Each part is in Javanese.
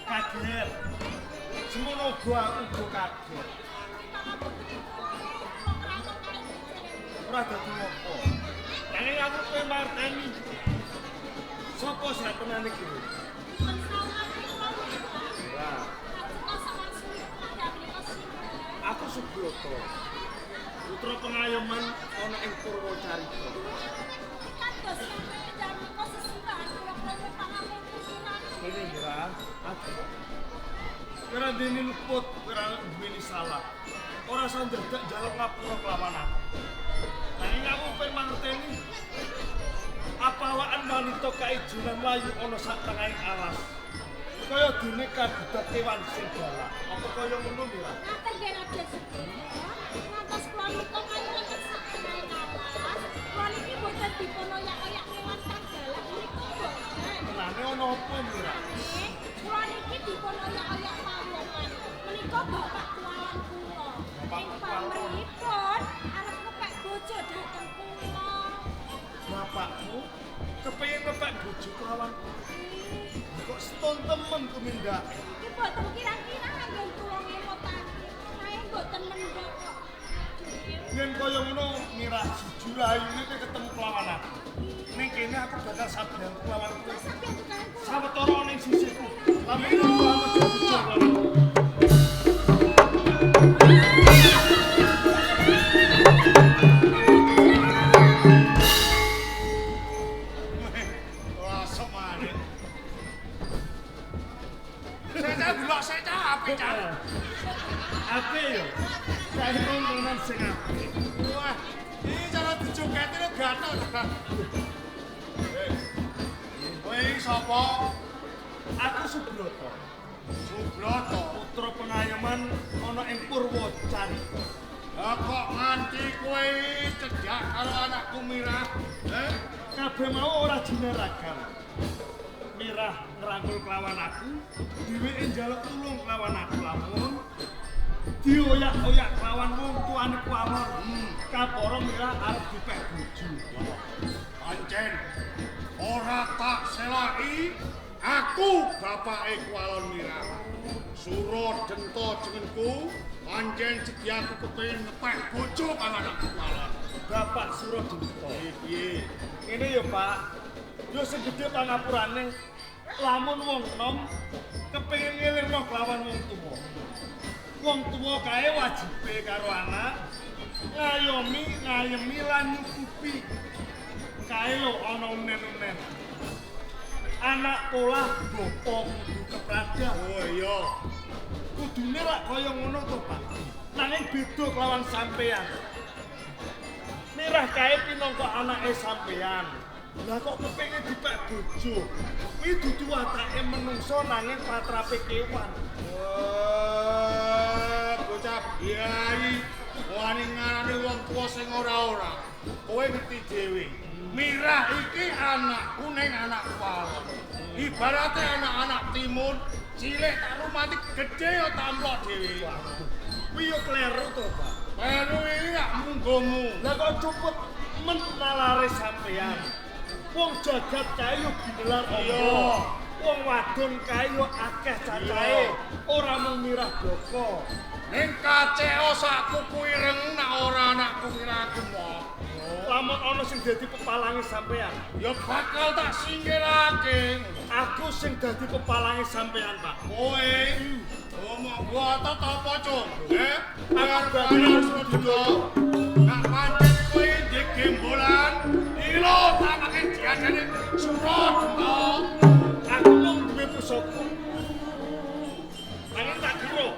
Kaget. Semono uga aku uga kaget. Ora dadi ngopo. Nanging aku pengen mangerteni. Sopo satenane iki? Lah, aku Subroto. Putra pengayoman ana ing Purwacarita. Ngene Mira, aku ora dene luput, ora duweni salah. Ora usah ndredeg njaluk ngapura kelawan aku. Nanging aku pengen mangerteni apa awaan wanita kaijunan mlayu ana sak tengahing alas. Kaya dene kagudat kewan sing galak. Apa kaya ngono Mira? Ngaten nggih Raden Subroto. Ngantos kula nika kayunan sak tengahing alas. Kula niki mboten dipun oyak-oyak kewan kang galak menika mboten. Tenane ana apa Mira? Kula niki dipun oyak-oyak mawon. Menika bapak kualan kula. Ing pamrihipun arep ngepek bojo dhateng kula. Bapakmu kepengin ngepek bojo kelawanku. Kok setun temen tumindake. Iki mboten kira-kira anggen kula ngemotake. Kae mboten mendhok kok. Yen kaya ngono Mira jujur ayune kowe ketemu kelawan aku. Ning kene aku bakal sabian kelawan kowe. Sawetara ning sisihku. Lamun aku aja jujur kelawan. Apik yo. Kae tontonan sing apik. Wah, iki cara dijogeti gathuk. Kowe iki sapa? Aku Subroto. Subroto, putra pengayoman ana ing Purwacarita. Lah kok nganti kowe cedhak karo anakku Mirah? Eh, kabeh mau ora jinaragan. Mirah ngrangkul kelawan aku, dheweke njaluk tulung kelawan aku lamun dioyak-oyak kelawan wong tuane kuawon. Kapara Mirah arep dipek bojo. Pancen ora tak selaki aku bapake Kualon Mirah. Sura denta jenengku, pancen sediaku kepengin ngepek bojo karo anakku Kualon. Bapak Sura Denta. Piye? Ngene ya, Pak. Yo sing gedhe pangapurane lamun wong enom kepengin ngelingno kelawan wong tuwa. Wong tuwa kae wajibe karo anak ngayomi, ngayemi lan nyukupi. Kae lho ana unen-unen. Anak polah bapa kudu kepradah. Oh iya. Kudune lak kaya ngono to, Pak. Nanging beda kelawan sampean. Mirah kae pinangka anake sampean. Lah kok kepengin dipek bojo? Kuwi dudu watake menungso nanging patrape kewan. Wah, bocah biayi wani ngarani wong tuwa sing ora-ora. Kowe ngerti dhewe. Mirah iki anakku ning anak Kualon. Ibarate anak-anak timun, cilik tak rumati gedhe ya tamplok dhewe. Kuwi yo kleru to, Pak. Kleru iki rak munggomu. Lah kok cuput men nalare sampean. Wong jagat kae yo ginelar apa. Wong wadon kae yo akeh cacahe, ora mung Mirah bloko. Ning kaceo sak kuku ireng nek ora anakku Mirah aku mo. Lamun ana sing dadi pepalange sampean, ya bakal tak singkirake. Aku sing dadi pepalange sampean, Pak. Kowe omong otot apa, Cung? Eh, aku bakal Sura. Nek pancen kowe ndek gembolan, ilo tak pakai diajane Sura Denta. Aku mung duwe pusaka. Nanging tak kira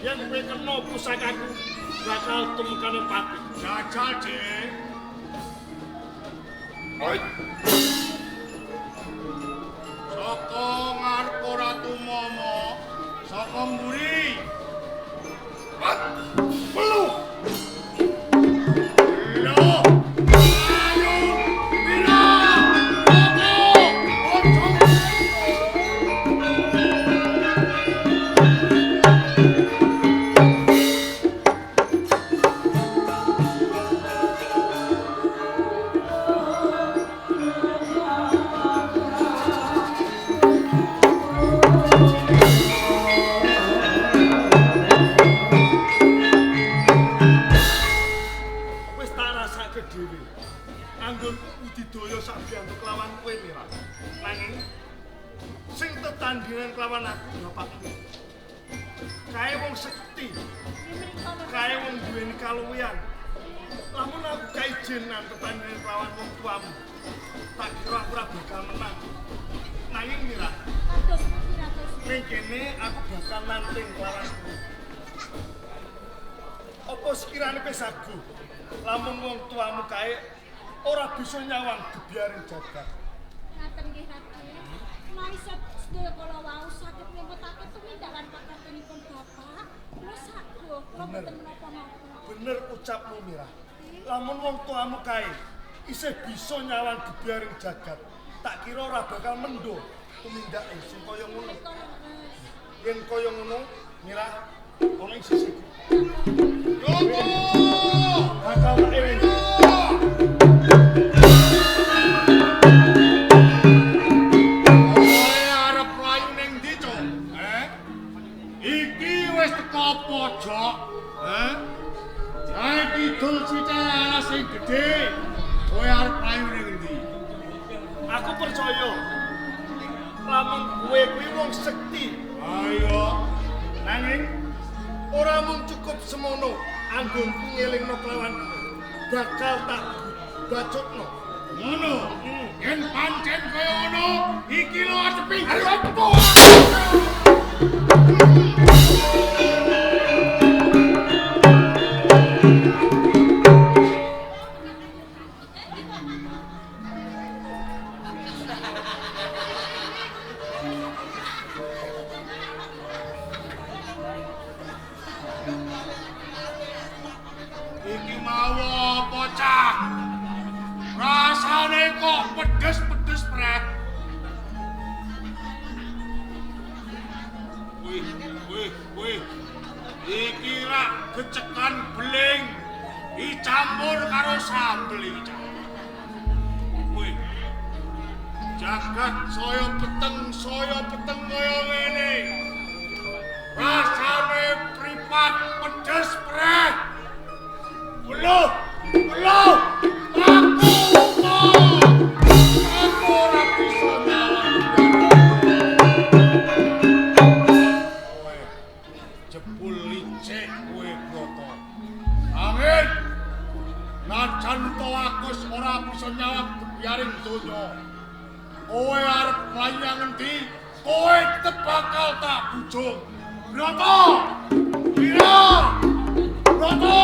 yen kowe kena pusakaku bakal tumekane pati. Jajal, Dik. Oi. Saka ngarep Ratu Momo, saka mburi. Pelu. Lho. Ayo, Mirah. Ojo. tetandhingan kelawan aku bapakmu. Kae wong sekti, kae wong duweni kaluwihan. Lamun aku kaijinan tetandhingan kelawan wong tuamu, tak kira aku ora bakal menang. Nanging Mirah, Kados pundi Ratus? Ning kene aku bakal nanting kelawan kowe. Apa sekirane pesagu lamun wong tuamu kae ora bisa nyawang gebiaring jagat. Ngaten nggih Raden. Menawi sedaya kala wau saged ngemutake tumindak lan pakartonipun bapak, kula saguh, kula mboten menapa-napa. Bener ucapmu Mirah. Lamun wong tuamu kae isih bisa nyawang gebiaring jagat, tak kira ora bakal mendho tumindake sing kaya ngono. Yen kaya ngono, Mirah, ana ing sisiku. Yoto! Bakal tak eling. Kowe arep mlayu ning ndi, Cuk? Eh? Iki wis teko pojok, eh? Sae kidul sithik alas sing gedhe. Kowe arep mlayu ning ndi? Aku percaya lamun kowe kuwi wong sekti. Ayo. Nanging ora mung cukup semono anggonku ngelingno kelawan kowe. Bakal tak bacutno. Ngono. Yen pancen kaya ngono, iki lho adepi hari opo? Iki mau apa, Cah? Rasane kok pedes-pedes pret. Wih, wih, wih. Iki rak gecekan beling dicampur karo sambel iki, Cah. Wih. Jagat saya peteng kaya ngene. Rasane pripat pedes pret. Beluh, beluh. Aku lupa. Aku ora bisa nyawang. Kowe jebul licik kowe Broto. Angin. Najan to aku ora bisa nyawang gebiaring donya. Kowe arep mlayu nang endi? Kowe tetep bakal tak bujung. Broto! Pira? Broto!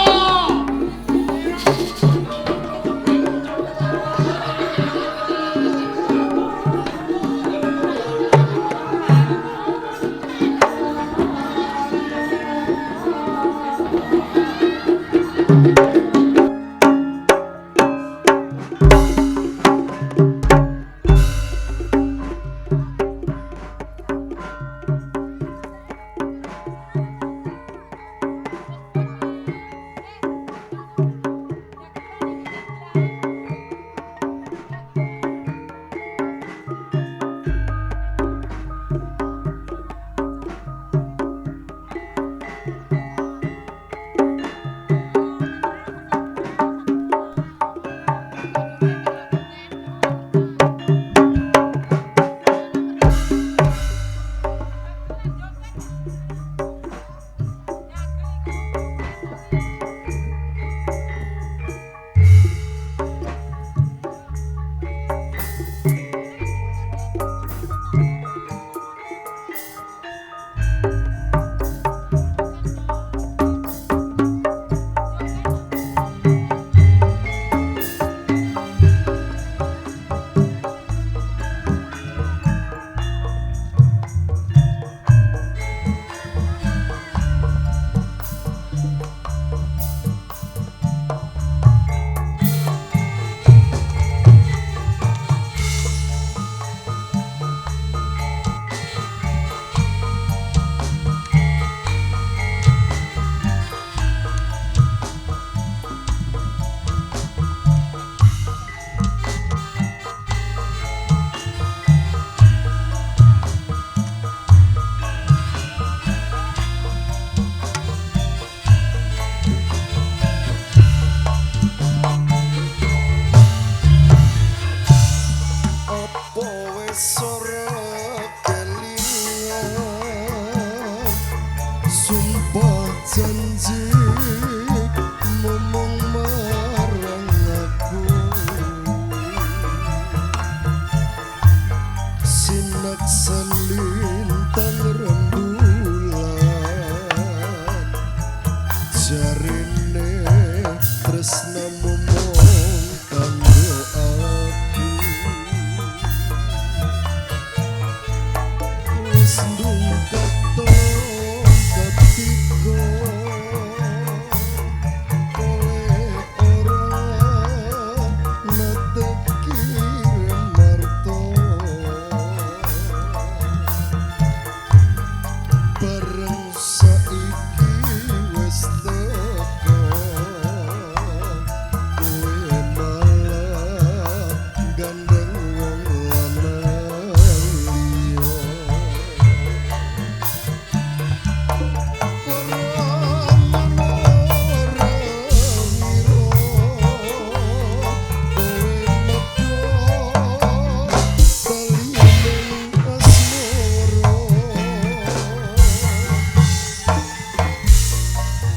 Janji momong marang aku sinaksan lintang rembulan jarene tresnamu mung kanggo aku wis ndungkat ketiga kowe ora nate kirim marto bareng saiki wis teko kowe malah gandeng wong lanang liya.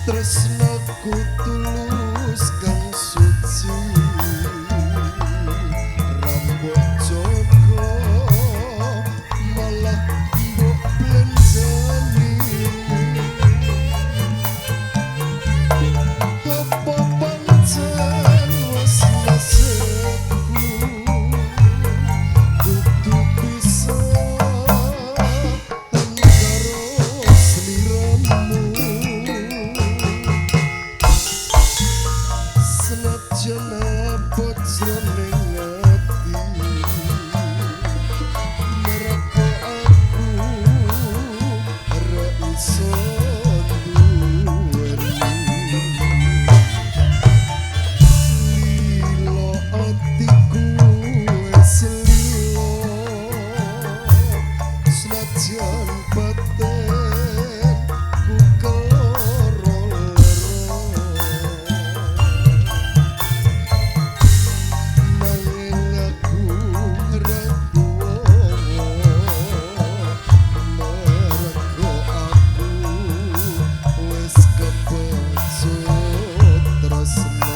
Tresnaku tulus kang suci rambut joko malah mbok blenjani apa pancen wis nasibku kudu bisa karo sliramu senajan abot jroning ati merko aku ora iso duweni lilo atiku wis lilo senajan batin ku keloro-loro nanging aku ora tuwa mergo aku wis kepecut tresno.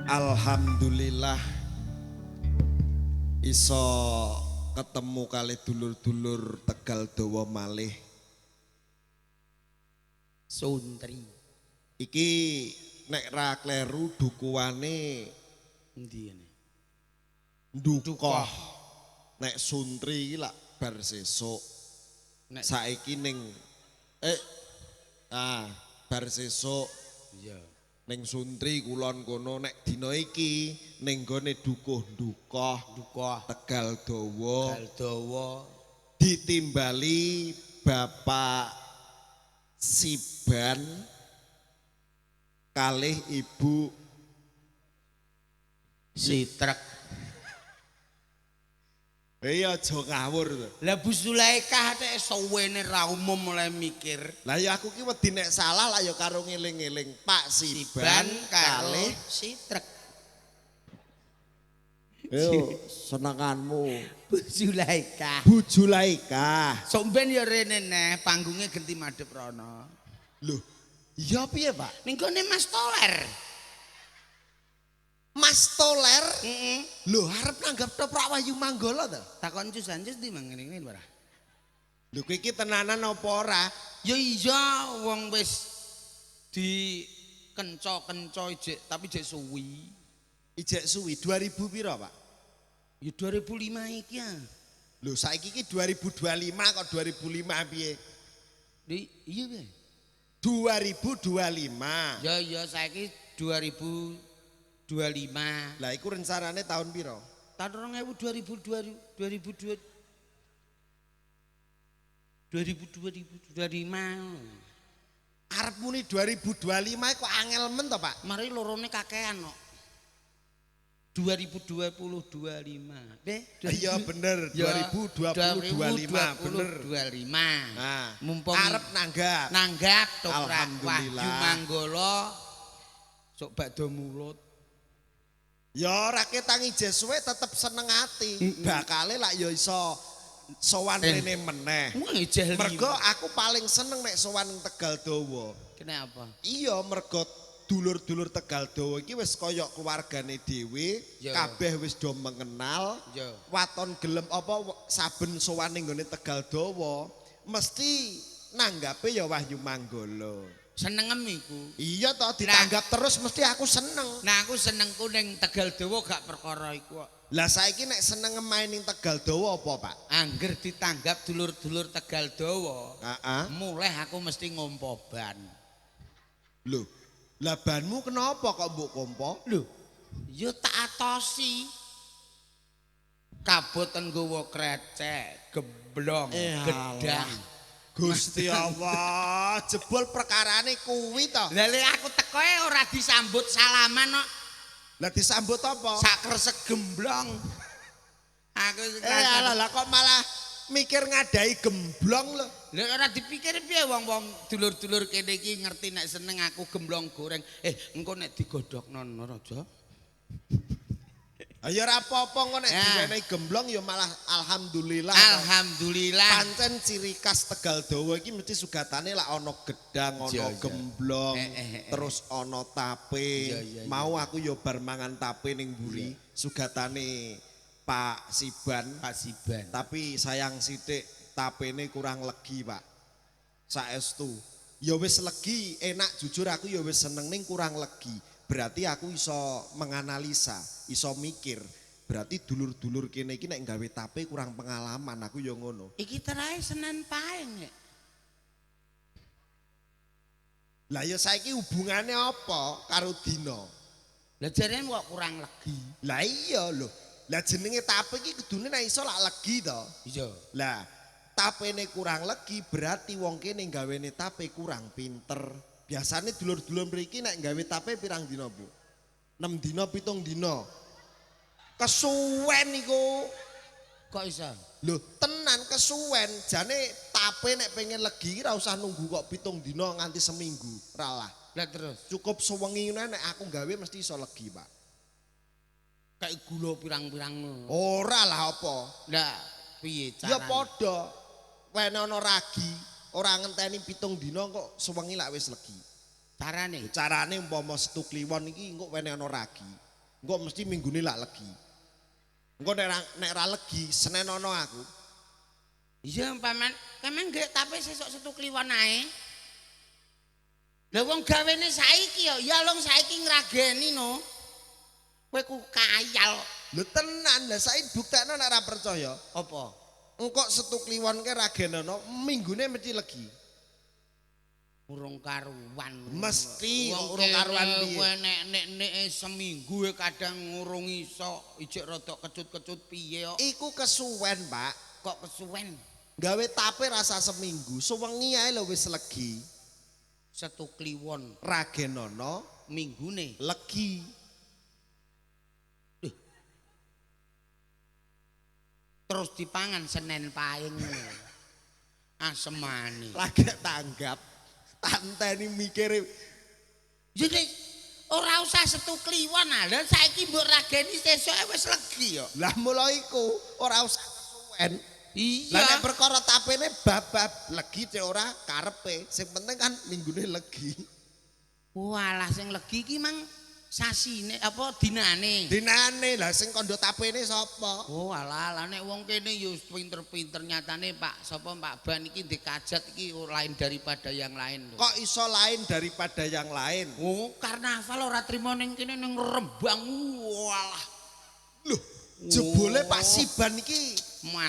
Alhamdulillah iso ketemu kali dulur-dulur Tegal Dawa malih. Suntri. Iki nek ra kleru dukuane Endi ngene? Ndukoh. Nek Suntri iki lak bar sesuk. Nek Saiki ning bar sesuk iya. ning Suntri kulon kono nek dina iki ning gone Dukuh Ndukoh Dukuh Tegal Dawa Tegal Dawa ditimbali Bapak Siban kalih Ibu Sitrek. Iya aja ngawur to. Lah Bu Zulaikah tek suwene ra umum mulai mikir. Lah ya aku ki wedi nek salah lah ya karo ngeling-eling Pak Siban Siban karo kalih Sitrek. Yo senenganmu Bu Zulaikah. Bu Zulaikah. Sok ben ya rene neh panggungnya genti madhep rono. Loh, iya piye, Pak? Ning gone Mas Toler. Mas Toler? Heeh. Lho, arep nanggap toprak Wahyu Manggala to? Takon Cus Anjus ndi mang ngene ora? Lho kowe iki tenanan apa ora? Ya iya wong wis di kenco-kenco ijek tapi ijek suwi. Ijek suwi 2000 pira, Pak? Ya 2005 iki ya. Lho saiki iki 2025 kok 2005 piye? Di iya piye? 2025. Ya ya saiki 2025. Lah iku rencanane tahun pira? Tahun 2002 2002 2025. Arep muni 2025 kok angel men to, Pak? Mari lorone kakean kok. 2025. Be, Iya bener, 2025 bener. 2025. Nah, mumpung arep nanggap. Nanggap toprak Alhamdulillah. Wahyu Manggala sok bakdo mulut. Ya ora ketang ije suwe tetep seneng ati. Bakale lak ya iso sowan rene meneh. Wah, ijeh Mergo aku paling seneng nek sowan ning Tegal Dawa. Kenapa? Iya, mergo dulur-dulur Tegal Dawa iki wis kaya keluargane dhewe, kabeh wis do mengenal. Waton gelem apa saben sowan ning nggone Tegal Dawa mesti nanggape ya Wahyu Manggala. Senengem iku. Iya toh, ditanggap terus mesti aku seneng. Nah aku senengku ning Tegal Dawa gak perkara iku kok. Lah saiki nek seneng main ning Tegal Dawa apa, Pak? Angger ditanggap dulur-dulur Tegal Dawa. Heeh. Mulih aku mesti ngompo ban. Lho, lah banmu kenapa kok mbok kompo? Lho, ya tak atosi. Kaboten nggawa krecek, gemblong, gedang. Gusti Allah, jebul perkarane kuwi to. Lah lek aku tekoe ora disambut salaman kok. Lah disambut apa? Sak kresek gemblong. Aku alah lah kok malah mikir ngadai gemblong lho. Lah ora dipikir piye wong-wong dulur-dulur kene iki ngerti nek seneng aku gemblong goreng. Engko nek digodhogno Raja. Ya ora apa-apa engko nek diwenehi gemblong ya malah alhamdulillah. Alhamdulillah. Pancen ciri khas Tegal Dawa iki mesti sugatane lak ana gedang, ana gemblong, terus ana tape. Mau aku ya bar mangan tape ning mburi, sugatane Pak Siban. Pak Siban. Tapi sayang sithik tapene kurang legi, Pak. Saestu. Ya wis legi, enak jujur aku ya wis seneng ning kurang legi. Berarti aku iso menganalisa, iso mikir. Berarti dulur-dulur kene iki nek gawe tape kurang pengalaman, aku ya ngono. Iki terae Senin Paing. Lah ya saiki hubungane apa karo dina? Lah jarene kok kurang legi. Lah iya lho. Lah jenenge tape iki kudune nek iso lak legi to. Iya. Lah tapene kurang legi berarti wong kene gawene tape kurang pinter. Biasane dulur-dulur mriki nek gawe tape pirang dina, Bu? 6 dina, 7 dina. Kesuwen iku. Kok iso? Lho, tenan kesuwen. Jane tape nek pengen legi ora usah nunggu kok 7 dina nganti seminggu. Ora lah. Lah terus cukup sewengi ngono nek aku gawe mesti iso legi, Pak. Kayak gula pirang-pirang. Ora lah apa. Lah piye carane? Ya padha. Wene ana ragi, ora ngenteni 7 dina kok sewengi lak wis legi. Carane? Carane umpama Setu Kliwon iki engko wene ana ragi. Engko mesti minggune lak legi. Engko nek ra legi, Senen ana aku. Iya, paman. Paman nggih tape sesuk Setu Kliwon ae. Lah wong gawene saiki ya, ya lung saiki ngrageni no. Kowe ku kayal. Lho tenan, lah saiki buktekno nek ora percaya. Apa? Engko Setu Kliwon ke ragenono minggune mesti legi. Urung karuan. Mesti urung karuan piye. Kowe nek nek seminggu kadang urung iso, ijek rada kecut-kecut piye kok. Iku kesuwen, Pak. Kok kesuwen? Gawe tape rasa seminggu, suwengi ae lho wis legi. Setu Kliwon ragenono minggune legi. Terus dipangan Senin Paing. Asemane. Lagi tanggap. Tanteni mikire. Jadi ora usah Setu Kliwon ah. Lah saiki mbok rageni sesuke wis legi ya. Lah mula iku ora usah kesuwen. Iya. Lah nek perkara tapene bab-bab legi cek ora karepe. Sing penting kan minggune legi. Walah sing legi iki mang sasine apa dinane? Dinane lah sing kandha tapene sapa? Oh alah lah nek wong kene ya pinter-pinter nyatane Pak sapa Pak Ban iki ndek kajat iki lain daripada yang lain lho. Kok iso lain daripada yang lain? Oh karnaval ora trimo ning kene ning Rembang. Walah. Lho, jebule Pak Siban iki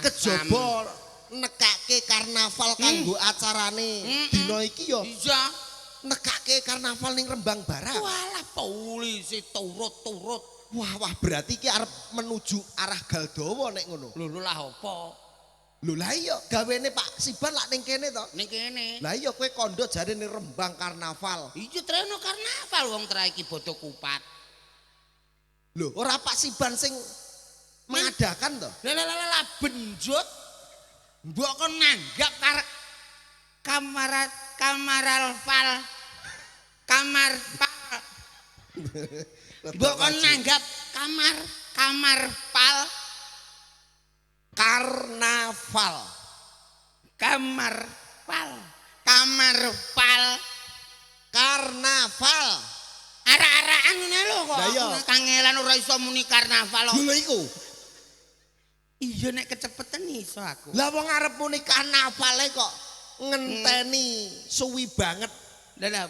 kejaba nekake karnaval kanggo acarane dina iki ya. Iya. Nekake karnaval ning Rembang barang. Walah polisi turut-turut. Wah wah berarti iki arep menuju arah Galdawa nek ngono. Lho lho lah apa? Lho lah iya gawene Pak Siban lak ning kene to. Ning kene. Lah iya kowe kandha jare ning Rembang karnaval. Iya treno karnaval wong tra iki bodho kupat. Lho, ora Pak Siban sing mengadakan to? Lah lah lah benjut. Mbok kon nanggap karek kamarat kamaral fal. Kamar pal. Mbok kon nanggap kamar kamar pal. Karnaval. Kamar pal. Kamar pal. Karnaval. Arak-arakan ngene lho kok. Kangelan ora iso muni karnaval. Lho iku. Iya nek kecepetan iso aku. Lah wong arep muni karnavale kok ngenteni suwi banget. Lah lah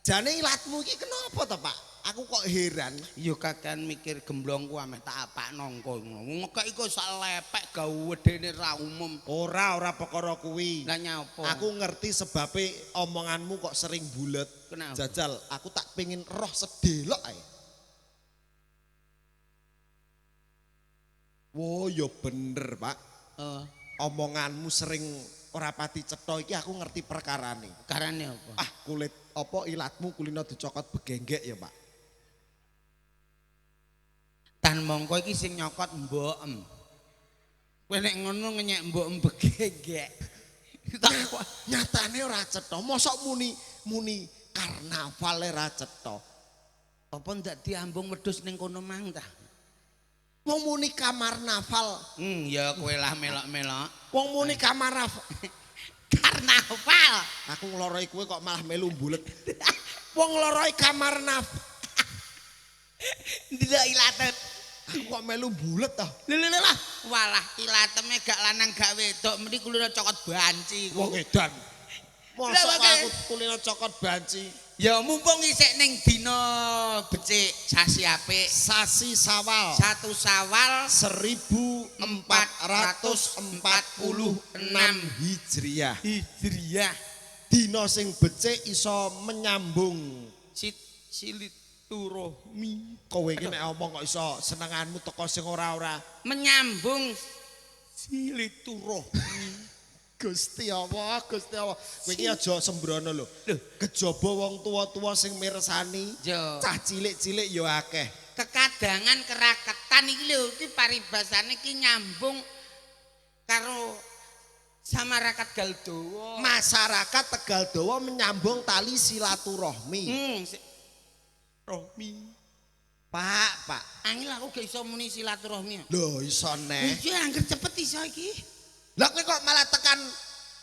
jane ilatmu iki kenapa to, Pak? Aku kok heran. Ya kakean mikir gemblongku ameh tak apakno engko ngono. Ngekeki kok sak lepek gawedene ra umum. Ora perkara kuwi. Lah nyapa? Aku ngerti sebabe omonganmu kok sering bulet. Kenapa? Jajal, aku tak pengin roh sedelok ae. Wo, ya bener, Pak. Omonganmu sering ora pati cetha iki aku ngerti perkarane. Perkarane apa? Ah, kulit apa ilatmu kulino dicokot begenggek ya, Pak. Tan mongko iki sing nyokot mbokem. Kowe nek ngono ngenyek mbokem begenggek. Nyatane ora cetha. Mosok muni karnaval ora cetha. Apa ndak diambung wedhus ning kono mang ta? Wong muni kamar naval. Ya kowe lah melok-melok. Wong muni kamar naval. Karnaval. Aku ngloroi kowe kok malah melu mbulet. Wong ngloroi kamar naval. Ndelok ilate. Aku kok melu mbulet ta? Lho lho lah. Walah ilateme gak lanang gak wedok, meni kulino cokot banci. Wong edan. Mosok aku kulino cokot banci. Ya mumpung isih ning dina becik sasi apik, sasi Sawal. 1 Sawal 1446 Hijriah. Hijriah. Dina sing becik iso menyambung silaturahmi. Kowe iki nek omong kok iso senenganmu teko sing ora-ora. Menyambung silaturahmi. Gusti Allah, Gusti Allah. Kowe iki aja sembrono lho. Kejaba wong tuwa-tuwa sing mirsani, cah cilik-cilik ya akeh. Kekadangan keraketan iki lho, iki paribasane iki nyambung karo masyarakat Tegaldowo. Masyarakat Tegaldowo menyambung tali silaturahmi. Rohmi. Pak, Pak. Angel aku gak iso muni silaturahmi. Lho iso neh. Iya angger cepet iso iki. Lah kowe kok malah tekan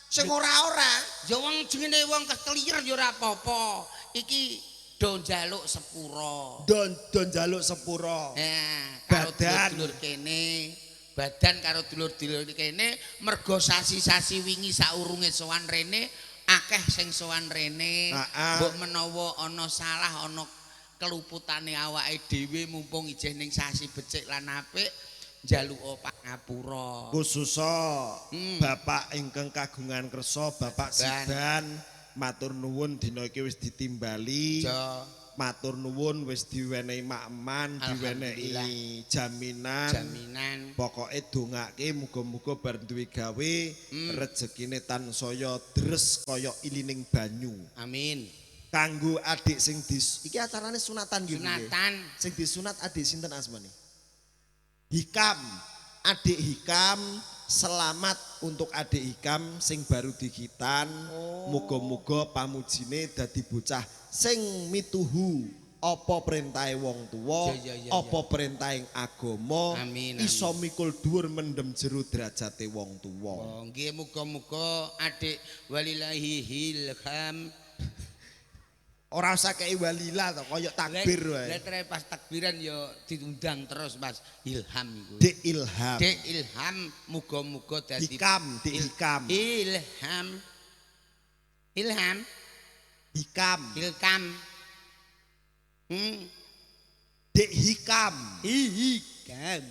sing ora-ora. Ya wong jenenge wong kekeliyer ya ora apa-apa. Iki do njaluk sepura. Do njaluk sepura. Nah, karo dulur-dulur kene, badan karo dulur-dulur kene mergo sasi-sasi wingi saurunge sowan rene, akeh sing sowan rene. Mbok menawa ana salah ana keluputane awake dhewe mumpung ijeh ning sasi becik lan apik. Njaluk pangapura. Khususa Bapak ingkang kagungan kersa, Bapak Siban, matur nuwun dina iki wis ditimbali. Matur nuwun wis diwenehi makman, diwenehi jaminan. Jaminan. Pokoke dongake muga-muga bar duwe gawe rejekine tansaya dres kaya ilining banyu. Amin. Kanggo adik sing dis iki acarane sunatan nggih. Sunatan. Sing disunat adik sinten asmane? Hikam, adik Hikam, selamat untuk adik Hikam sing baru dikitan. Muga-muga pamujine dadi bocah sing mituhu apa perintahe wong tuwa, apa perintahe agama, iso mikul dhuwur mendem jero derajate wong tuwa. Oh, nggih muga-muga adik walillahi hilham. Ora usah kei walila to, kaya takbir wae. Lah tre pas takbiran ya diundang terus Mas Ilham iku. Dik Ilham. Dik Ilham muga-muga dadi Hikam, Dik Hikam. Ilham. Ilham. Hikam. Ilham. Dik Hikam. Hikam.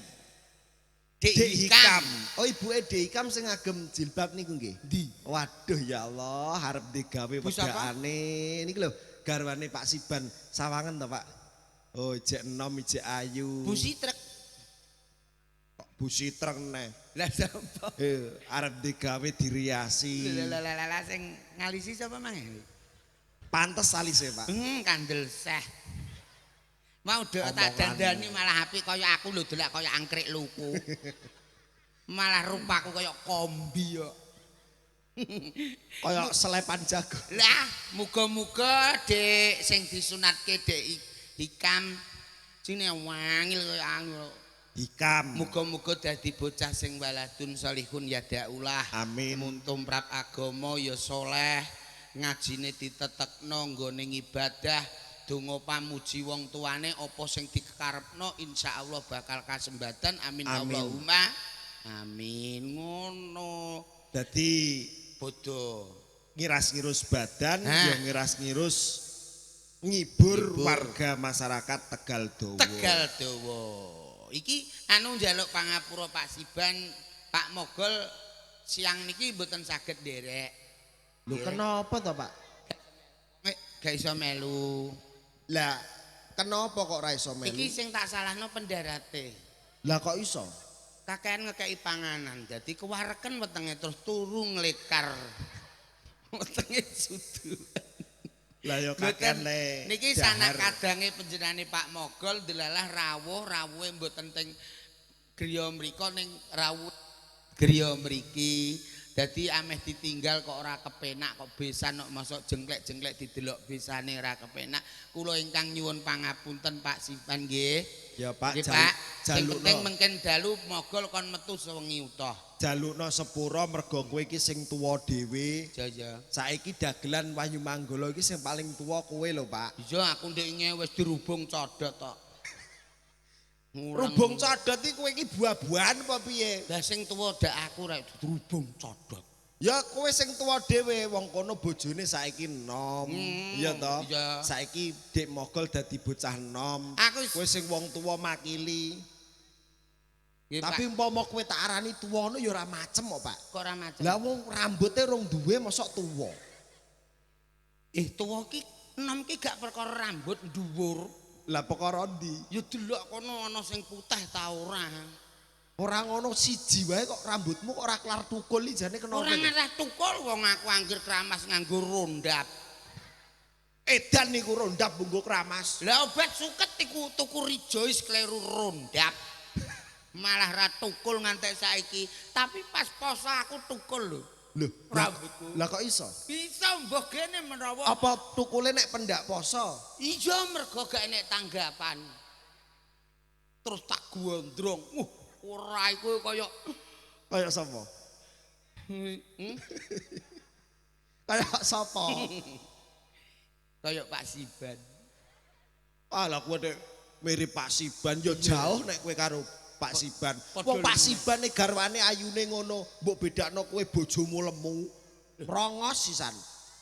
Dik Hikam. Oh ibuke Dik Hikam sing ngagem jilbab niku nggih. Ndi? Waduh ya Allah, arep digawe wedakane niki lho. Garwane Pak Siban sawangen to Pak. Oh ijek enom ijek ayu. Bu Sitrek. Kok Bu Sitrek neh. Lah sapa? Arep digawe diriasi. Lah lah lah sing ngalisi sapa mang? Pantes alise Pak. Kandel seh. Mau dek tak dandani malah apik kaya aku lho delok kaya angkrik luku. Malah rupaku kaya kombi kok. Kaya selepan jago. Lah, muga-muga Dek sing disunatke Dek Hikam sine wangil kaya anu. Hikam. Muga-muga dadi bocah sing waladun salihun ya daulah. Amin. Muntumrap agama ya soleh, ngajine ditetekno nggone ngibadah, donga pamuji wong tuane apa sing dikarepno insyaallah bakal kasembatan. Amin, amin. Allahumma. Amin. Ngono. Dadi bodho ngiras-ngirus badan ya ngiras-ngirus ngibur warga masyarakat Tegal Dawa. Tegal Dawa. Iki anu njaluk pangapura Pak Siban, Pak Mogol siang niki mboten saged nderek. Lho kenapa to, Pak? Gak iso melu. Lah kenapa kok ora iso melu? Iki sing tak salahno pendarate. Lah kok iso? Kakean ngekeki panganan, dadi kewareken wetenge terus turu nglekar. Wetenge sudu. Lah ya kakean le. Niki sanak kadange panjenengane Pak Mogol delalah rawuh, rawuhe mboten teng griya mriko ning rawuh griya mriki. Dadi ameh ditinggal kok ora kepenak kok besan kok mosok jengklek-jengklek didelok besane ora kepenak. Kula ingkang nyuwun pangapunten Pak Siban nggih. Ya Pak, nggih Pak. Sing penting mengken dalu Mogol kon metu sewengi utuh. Jalukno sepura mergo kowe iki sing tuwa dhewe. Iya iya. Saiki dagelan Wahyu Manggala iki sing paling tuwa kowe lho, Pak. Iya aku ndek inge wis dirubung codot tok. Rubung codot iki kowe iki buah-buahan apa piye? Lah sing tuwa dak aku rek dirubung codot. Ya kowe sing tuwa dhewe wong kono bojone saiki enom. Iya to? Saiki Dik Mogol dadi bocah enom. Kowe sing wong tuwa makili. Tapi umpama kowe tak arani tuwa ngono ya ora macem kok, Pak. Kok ora macem? Lah wong rambuté rong duwe mosok tuwa. Tuwa ki enom ki gak perkara rambut dhuwur. Lah perkara ndi? Ya delok kono ana sing putih ta ora. Ora ngono siji wae kok rambutmu kok ora kelar tukul iki jane kenapa? Ora ngarah tukul wong aku anggir kramas nganggo rondap. Edan niku rondap nganggo kramas. Lah obat suket iku tuku Rejoice kleru rondap. Malah ra tukul ngantek saiki, tapi pas poso aku tukul lho. Lho, rambutku. Lah kok iso? Bisa mbah gene menawa. Apa tukule nek pendak poso? Iya mergo gak enek tanggapan. Terus tak gondrong. Ora iku kaya kaya sapa? Kaya sapa? Kaya Pak Siban. Ah lah kowe nek mirip Pak Siban ya jauh nek kowe karo Pak Siban. Wong Pak Siban garwane ayune ngono, mbok bedakno kowe bojomu lemu. Rongos sisan.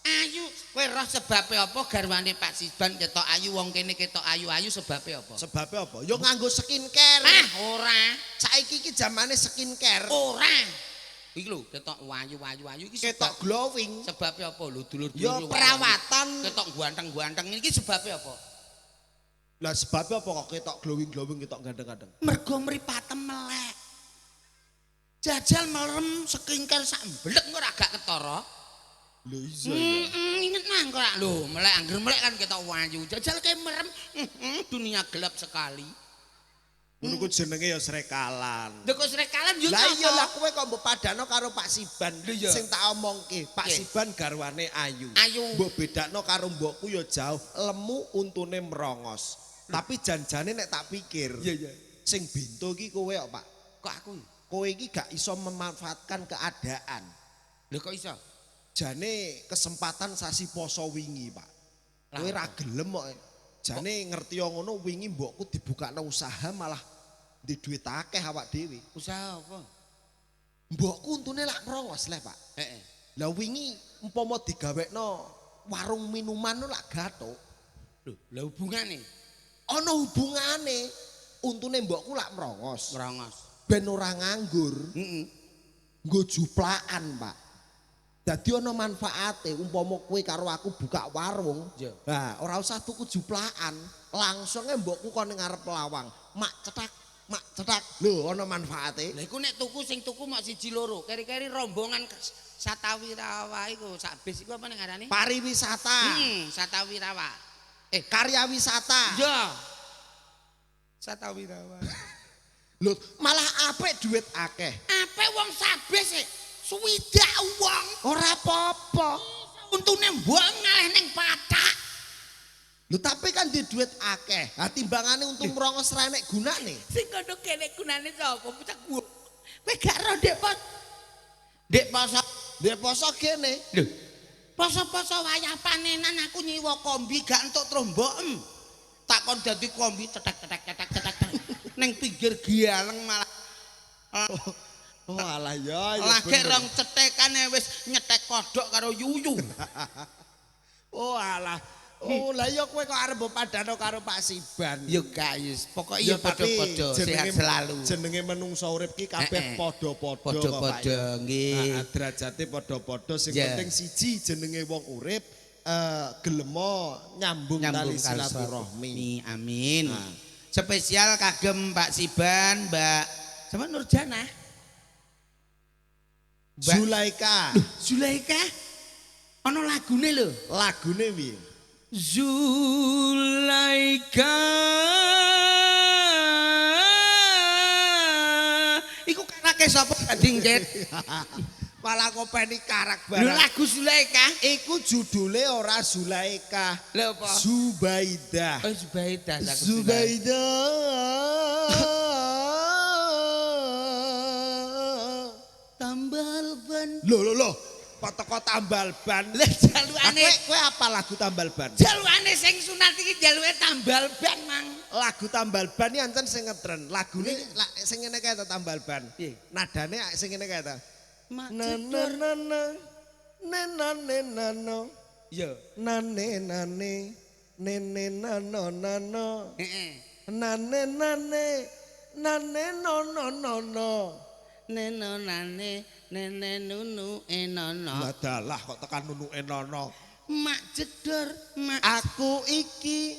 Ayu, kowe roh sebabe apa garwane Pak Siban ketok ayu wong kene ketok ayu-ayu sebabe apa? Sebabe apa? Ya nganggo skincare. Ah, ora. Saiki iki zamane skincare. Ora. Iki lho ketok ayu-ayu-ayu iki ketok glowing. Sebabe apa lho dulur-dulur? Ya perawatan. Ketok ganteng-ganteng iki sebabe apa? Lah sebabnya apa kok ketok glowing-glowing ketok ganteng-ganteng? Mergo mripate melek. Jajal merem skincare sak mblek engko ora gak ketara. Lho iya ya. Inget nang kok lho, melek angger melek kan ketok wayu. Jajal ke merem dunia gelap sekali. Ngono ku jenenge ya srekalan. Lho kok srekalan yo. Lah iya lah kowe kok mbok padano karo Pak Siban. Sing tak omongke, Pak Siban garwane ayu. Ayu. Mbok bedakno karo mbokku ya jauh, lemu untune merongos. Tapi janjane nek tak pikir, iya. Sing bintu iki kowe kok, Pak. Kok aku? Kowe iki gak iso memanfaatkan keadaan. Lho kok iso? Jane kesempatan sasi poso wingi, Pak. Kowe ra gelem kok. Jane ngerti ngono wingi mbokku dibukakno usaha malah di duit akeh awak dhewe. Usaha apa? Mbokku untune lak merongos leh, Pak. Heeh. Lah wingi umpama digawekno warung minuman lak gathuk. Lho, lah hubungane? Ana hubungane. Untune mbokku lak merongos. Merongos. Ben ora nganggur. Heeh. Nggo juplakan, Pak. Dadi ana manfaate umpama kowe karo aku buka warung. Iya. Nah, ora usah tuku juplakan, langsunge mbokku kon ning ngarep lawang. Mak cetak, mak cetak. Lho, ana manfaate. Lah iku nek tuku sing tuku mok siji loro, keri-keri rombongan Satawirawa iku, sak bis iku apa nek ngarani? Pariwisata. Satawirawa. Karya wisata. Iya. Satawirawa. Lho, malah apik duit akeh. Apik wong sabes sik. Swidak wong. Ora apa-apa. Untune mbok ngalih ning pathak. Lho tapi kan di duit akeh. Ha timbangane untung mrongos ra enek gunane. Sing kono kene gunane sapa? Bocah gua. Kowe gak ro Dek Pos. Dek poso. Dek poso kene. Lho. Poso-poso wayah panenan aku nyiwa kombi gak entuk terus mbokem. Tak kon dadi kombi cetek-cetek cetek-cetek. Ning pinggir gialeng malah. Oh alah ya. Lagi rong cetekane wis nyetek kodhok karo yuyu. Oh alah. Oh lah ya kowe kok arep mbok padano karo Pak Siban. Ya gak yes, pokoke ya padha-padha sehat selalu. Jenenge menungso urip ki kabeh padha-padha. Padha-padha nggih. Derajate padha-padha sing penting siji jenenge wong urip gelemo nyambung tali silaturahmi. Amin. Spesial kagem Pak Siban, Mbak sama Nurjanah. Zulaika. Zulaika. Ana lagune lho. Lagune piye? Zulaika iku karake sapa dingket? Malah kopeni karak barang. Lho lagu Zulaika iku judule ora Zulaika. Lho apa? Zubaidah. Oh Zubaidah. Zubaidah. Tambal ban. Lho lho lho. Kok teko tambal ban. Lah jalukane kowe apa lagu tambal ban? Jalukane sing sunat iki jaluke tambal ban, Mang. Lagu tambal ban iki ancen sing ngetren. Lagune sing ngene kae ta tambal ban. Nadane sing ngene kae ta. Na na na na na na na na. Iya. Nane nane nene nano nano. Heeh. Nane nane nane no no no no. Neno nane nene nunu enono. Lah dalah kok tekan nunu enono. Mak jedor mak. Aku iki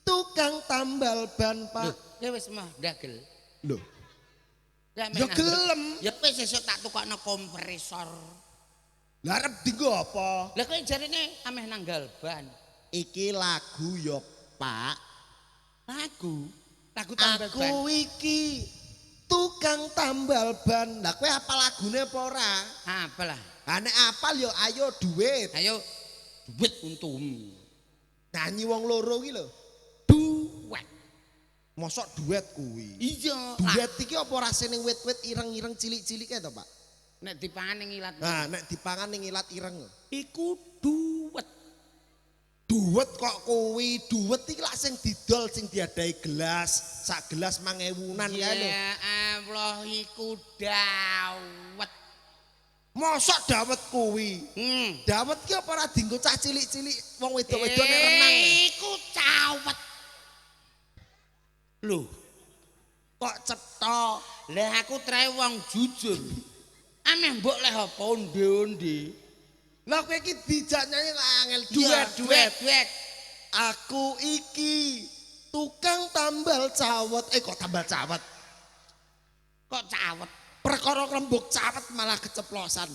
tukang tambal ban, Pak. Lho, wis mah dagel. Lho. Ya gelem. Ya wis sesuk tak tukokno kompresor. Lah arep dienggo apa? Lah kowe jarine ameh nanggal ban. Iki lagu ya, Pak. Lagu. Lagu tambal ban. Aku iki tukang tambal ban. Lah kowe apal lagune apa ora? Apal lah. Ha nek apal ya ayo duit. Ayo duit untum. Nyanyi wong loro iki lho. Duet. Mosok duet kuwi. Iya. Duet iki apa ora ning wit-wit ireng-ireng cilik-cilik kae to, Pak? Nek dipangan ning ilat. Nah, nek dipangan ning ilat ireng. Iku duet. Duet kok kuwi, duet iki lak sing didol sing diadahi gelas, sak gelas 5000-an kae lho. Ya Allah iku dawet. Mosok dawet kuwi? Dawet ki apa ora dienggo cah cilik-cilik wong wedok-wedok nek renang? Iku cawet. Lho, kok cetha? Lah aku trae wong jujur. Ameh mbok leh apa onde-onde. Lah kowe iki dijak nyanyi kok angel duet duet. Aku iki tukang tambal cawet. Kok tambal cawet? Kok cawet? Perkara rembug cawet malah keceplosan.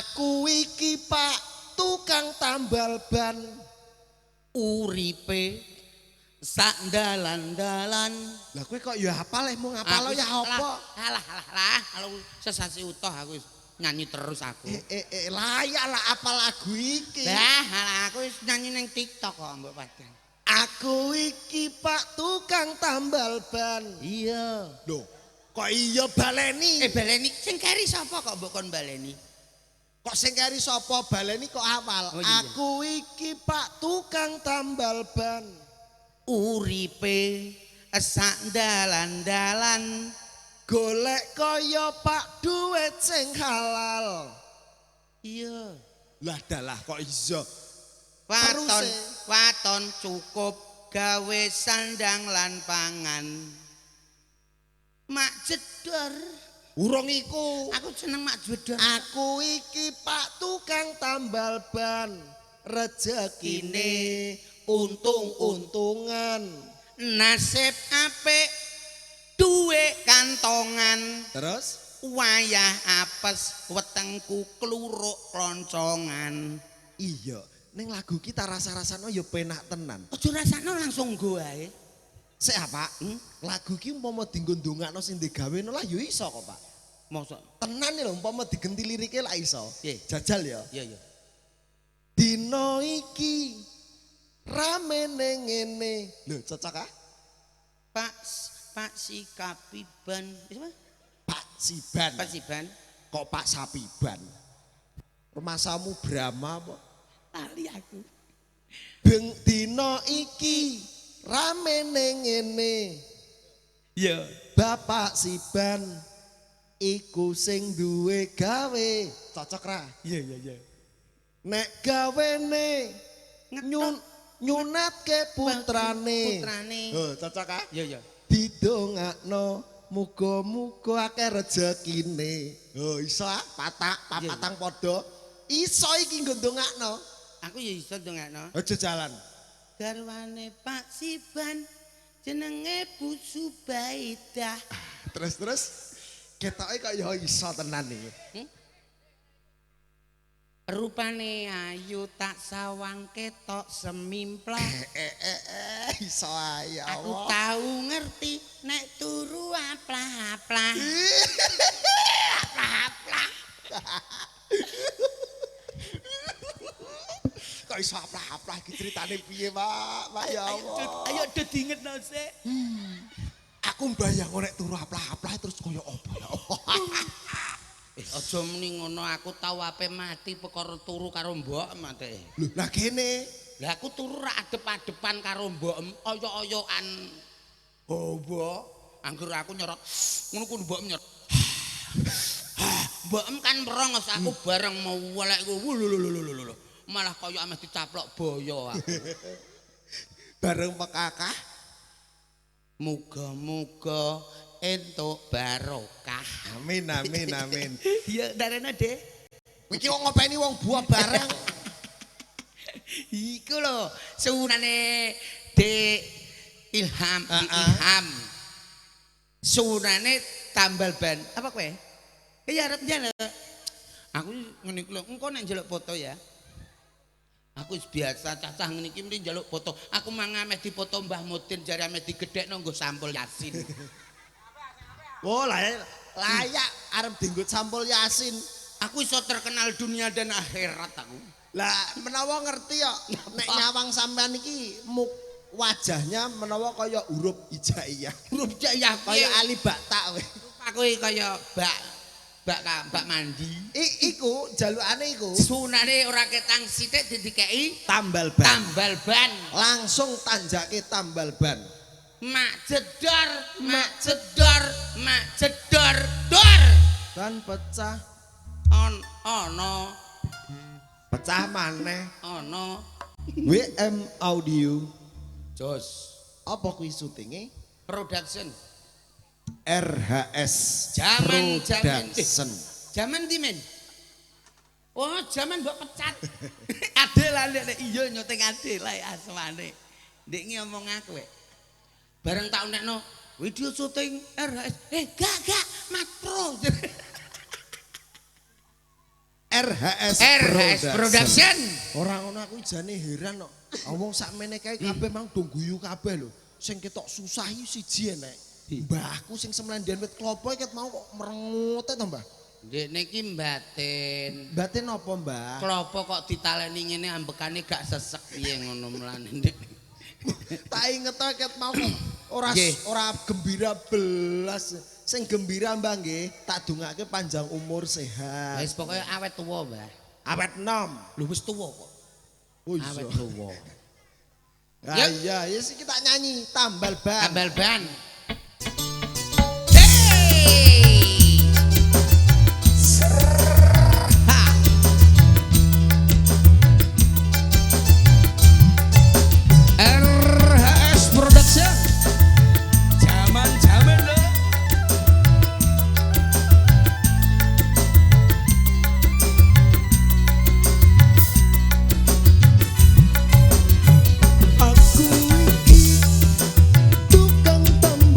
Aku iki Pak tukang tambal ban. Uripe sak dalan-dalan. Lah kowe kok ya hafal leh mung hafal ya apa? Alah alah alah, kalau sesasi utuh aku nyanyi terus aku. Layak lah apa lagu iki. Lah, aku nyanyi nang TikTok kok mbok padang. Aku iki Pak tukang tambal ban. Iya. Lho, kok iya baleni? Baleni sing keri sapa kok mbok kon baleni? Kok sing keri sapa baleni kok hafal? Oh, iya. Aku iki Pak tukang tambal ban. Uripe sak dalan-dalan. Golek kaya Pak duit sing halal. Iya. Lah dalah kok iso. Waton, waton cukup gawe sandang lan pangan. Mak jedor. Urung iku. Aku seneng mak jedor. Aku iki Pak tukang tambal ban. Rejekine untung-untungan. Nasib apik duwe kantongan. Terus wayah apes wetengku kluruk kloncongan. Iya, ning lagu kita rasa-rasano ya penak tenan. Aja rasano langsung nggo ae. Sik ah, Pak. Lagu iki umpama dienggo ndongakno sing digawe lah ya iso kok, Pak. Mosok. Tenan lho umpama digenti lirike lah iso. Piye? Jajal ya. Iya, iya. Dina iki rame ning ngene. Lho, cocok ah? Pak Pak Sikapiban. Wis apa? Pak Siban. Pak Siban. Kok Pak Sapiban? Rumasamu Brahma apa? Lali aku. Beng dina iki rame ning ngene. Iya. Bapak Siban iku sing duwe gawe. Cocok ra? Iya, iya, iya. Nek gawene nyunatke putrane. Putrane. Oh, cocok ah? Iya, iya. Didongakno muga-muga akeh rezekine. Oh, iso ah, patak, papatang padha. Iso iki nggo ndongakno. Aku ya iso ndongakno. Aja jalan. Garwane Pak Siban jenenge Bu Subaidah. Terus ketoke kok ya iso tenan iki. Rupane ayu tak sawang ketok semimplah. Iso ae ya Aku Allah. tahu ngerti nek turu aplah-aplah. Aplah-aplah. Kok iso aplah-aplah iki critane piye, Pak? Pak ya Allah. Ayo do diingetno sik. Aku mbayangno nek turu aplah-aplah terus koyo apa ya Allah. Aja muni ngono, aku tau ape mati perkara turu karo mbok mate. Lho, lah kene Lah aku turu rak adep-adepan karo mbok, oyok-oyokan. Hawa. Angger aku nyorot ngono ku mbok nyorot. Mbok kan merongos aku bareng mau welek ku. Lho. Malah kaya ameh dicaplok boyo aku. Bareng pekakah. Muga-muga entuk barokah. Amin amin amin. Ya darene Dik. Iki kok ngopeni wong buah bareng. Iku lho, sunane Dik Ilham, Dik Ilham. Sunane tambal ban. Apa kowe? Ya arep njaluk. Aku ngene iki lho, engko nek njaluk foto ya. Aku wis biasa cacah ngene iki mesti njaluk foto. Aku mang ameh dipoto Mbah Mudin jare ameh digedhekno nggo sampul Yasin. Oh, layak arep dienggo sampul Yasin. Aku iso terkenal dunia dan akhirat aku. Lah menawa ngerti ya nek nyawang sampean iki wajahnya menawa kaya huruf hijaiyah. Huruf hijaiyah kaya alif ba ta kowe. Aku iki kaya bak mandi. Iku jalukane iku. Sunane ora ketang sithik didikeki tambal ban. Tambal ban. Langsung tanjake tambal ban. Mak jedor, mak jedor, mak jedor, dor. Ban pecah. Ono. Pecah maneh. Ono. WM Audio. Jos. Apa kuwi syutinge? Production. RHS Jaman Production. Jaman ndi men? Oh, jaman mbok pecat. Adil lah nek iya nyuting adil lah asmane. Ndek ngomong aku wek. Bareng tak unekno video syuting RHS. Gak Matro. RHS, RHS Production. Ora ngono aku jane heran kok. Wong sakmene kae kabeh mang do guyu kabeh lho. Sing ketok susah iki siji enek. Mbahku sing semlendian wit klopo iki ket mau kok merengut to, Mbah. Ndekne iki mbatin. Mbatin apa, Mbah? Klopo kok ditaleni ngene ambekane gak sesek piye ngono mlane ndek. Tak inget to ket mau kok ora gembira belas. Sing gembira Mbah nggih, tak dongake panjang umur sehat. Wis pokoke awet tuwa, Mbah. Awet enom. Lho wis tuwa kok. Oh iya. Awet tuwa. Ya iya, ya sih kita nyanyi tambal ban. Tambal ban. RHS Production. Jaman-jaman lho. Aku iki tukang tambal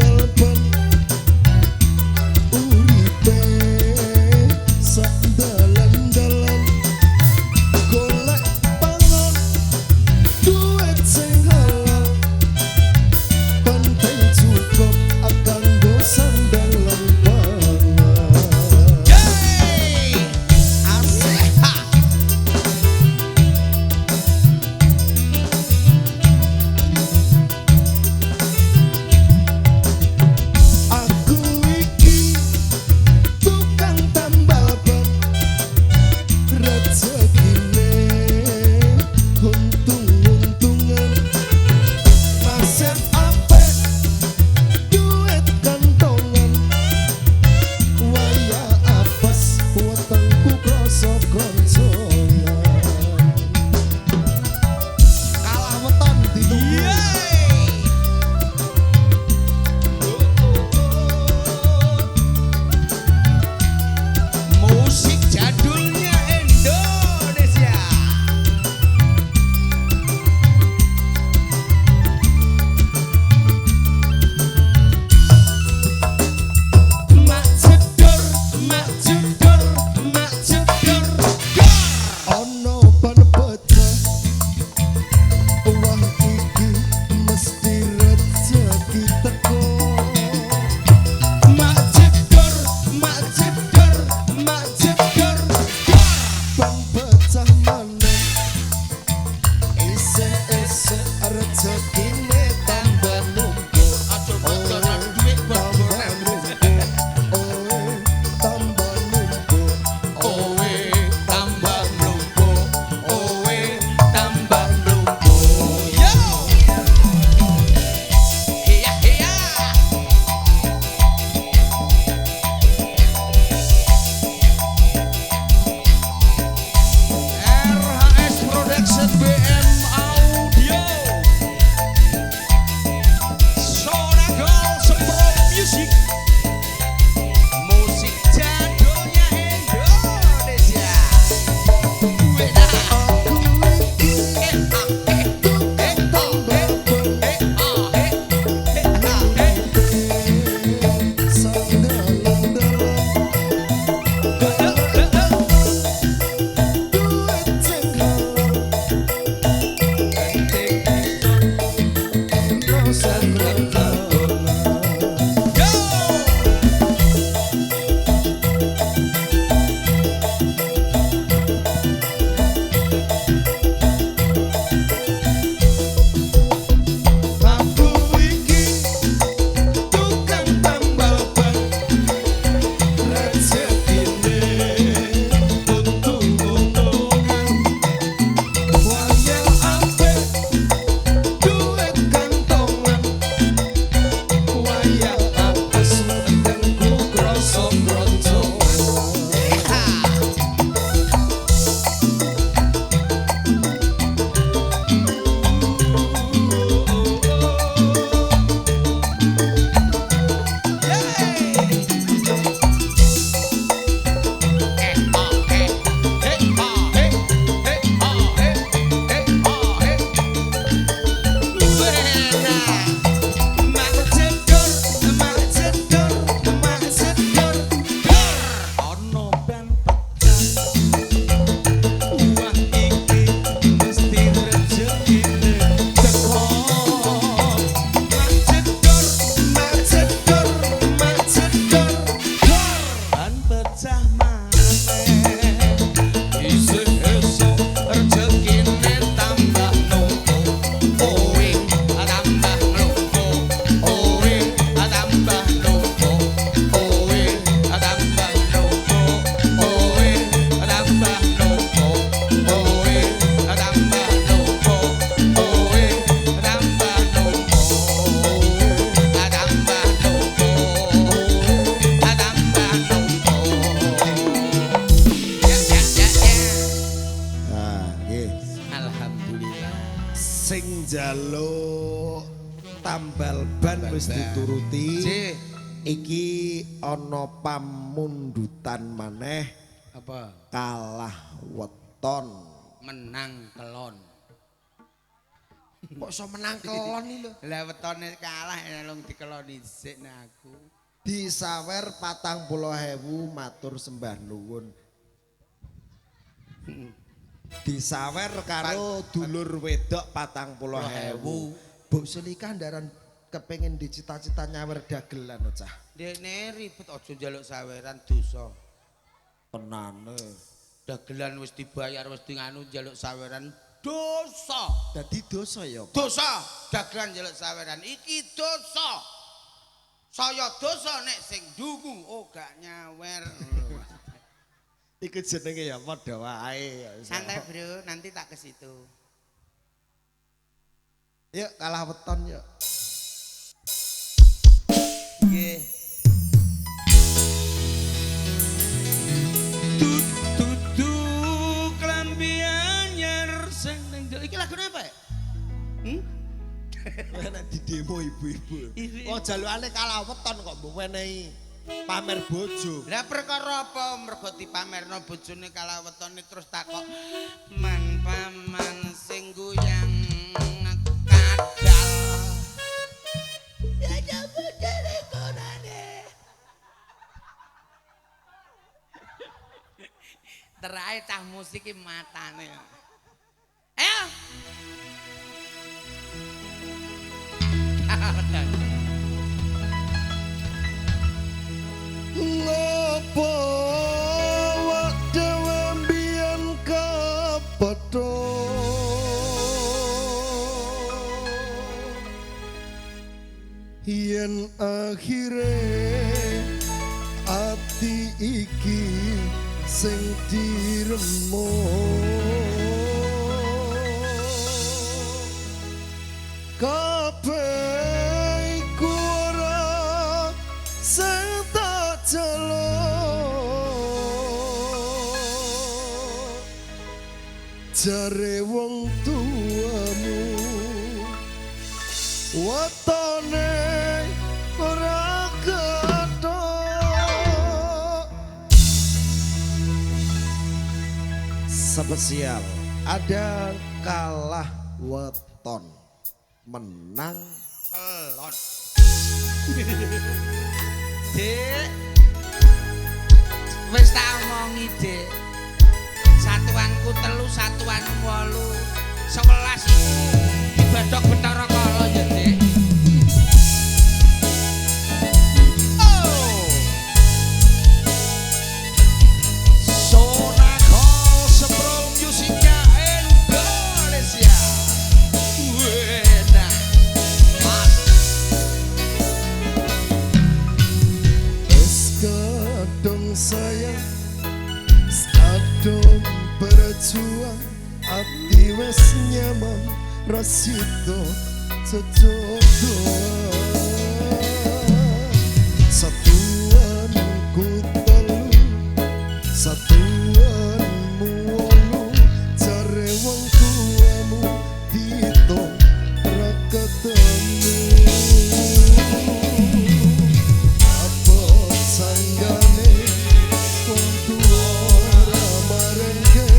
Sing njaluk tambal ban wis dituruti. Iki ana pamundutan maneh. Apa? Kalah weton. Menang kelon. Kok iso menang kelon iki lho? Lah wetone kalah elong dikeloni sik nek aku. Disawer 40.000 matur sembah nuwun. Disawer karo dulur wedok 40.000. Bu Sulikah ndaran kepengin dicita-cita nyawer dagelan cah. Dene ribet aja njaluk saweran dosa. Tenane. Dagelan wis dibayar wis di nganu njaluk saweran dosa. Dadi dosa ya, Pak. Dosa dagelan njaluk saweran iki dosa. Saya dosa nek sing dungu oh gak nyawer. Iku jenenge ya padha wae. Santai bro, nanti tak ke situ. Yuk kalah weton yuk. Nggih. Tutu klambi anyar sing ning iki lagune apa ya? Hmm? Nek di demo ibu-ibu. Kok jalukane kalah weton kok mbok wenehi pamer bojo. Lah perkara apa mergo dipamerno bojone kalah wetone terus takok man paman sing guyang kadal. Ya bojone konane. Terae cah musik iki matane. Ayo. Ngopo awak dhewe mbiyen kepethuk yen akhire ati iki sing diremuk kabeh iku ora sing tak jaluk jare wong tuamu wetone ora ketok. Spesial ada kalah weton menang kelon. Dik, wis tak omongi Dik. Satuanku 3, satuanmu 8, 11 iku dibadhok Bathara Kala ya Dik. Oh. Sonakol Seprol Musiknya Indonesia. Wena. Mas. Wis kadung sayang, kadung berjuang, ati wis nyaman, rasito sejodohan. Satuanku 3, satuanmu 8, jare wong tuamu diitung ra ketemu. Apa sanggane wong tuwa ora marengke,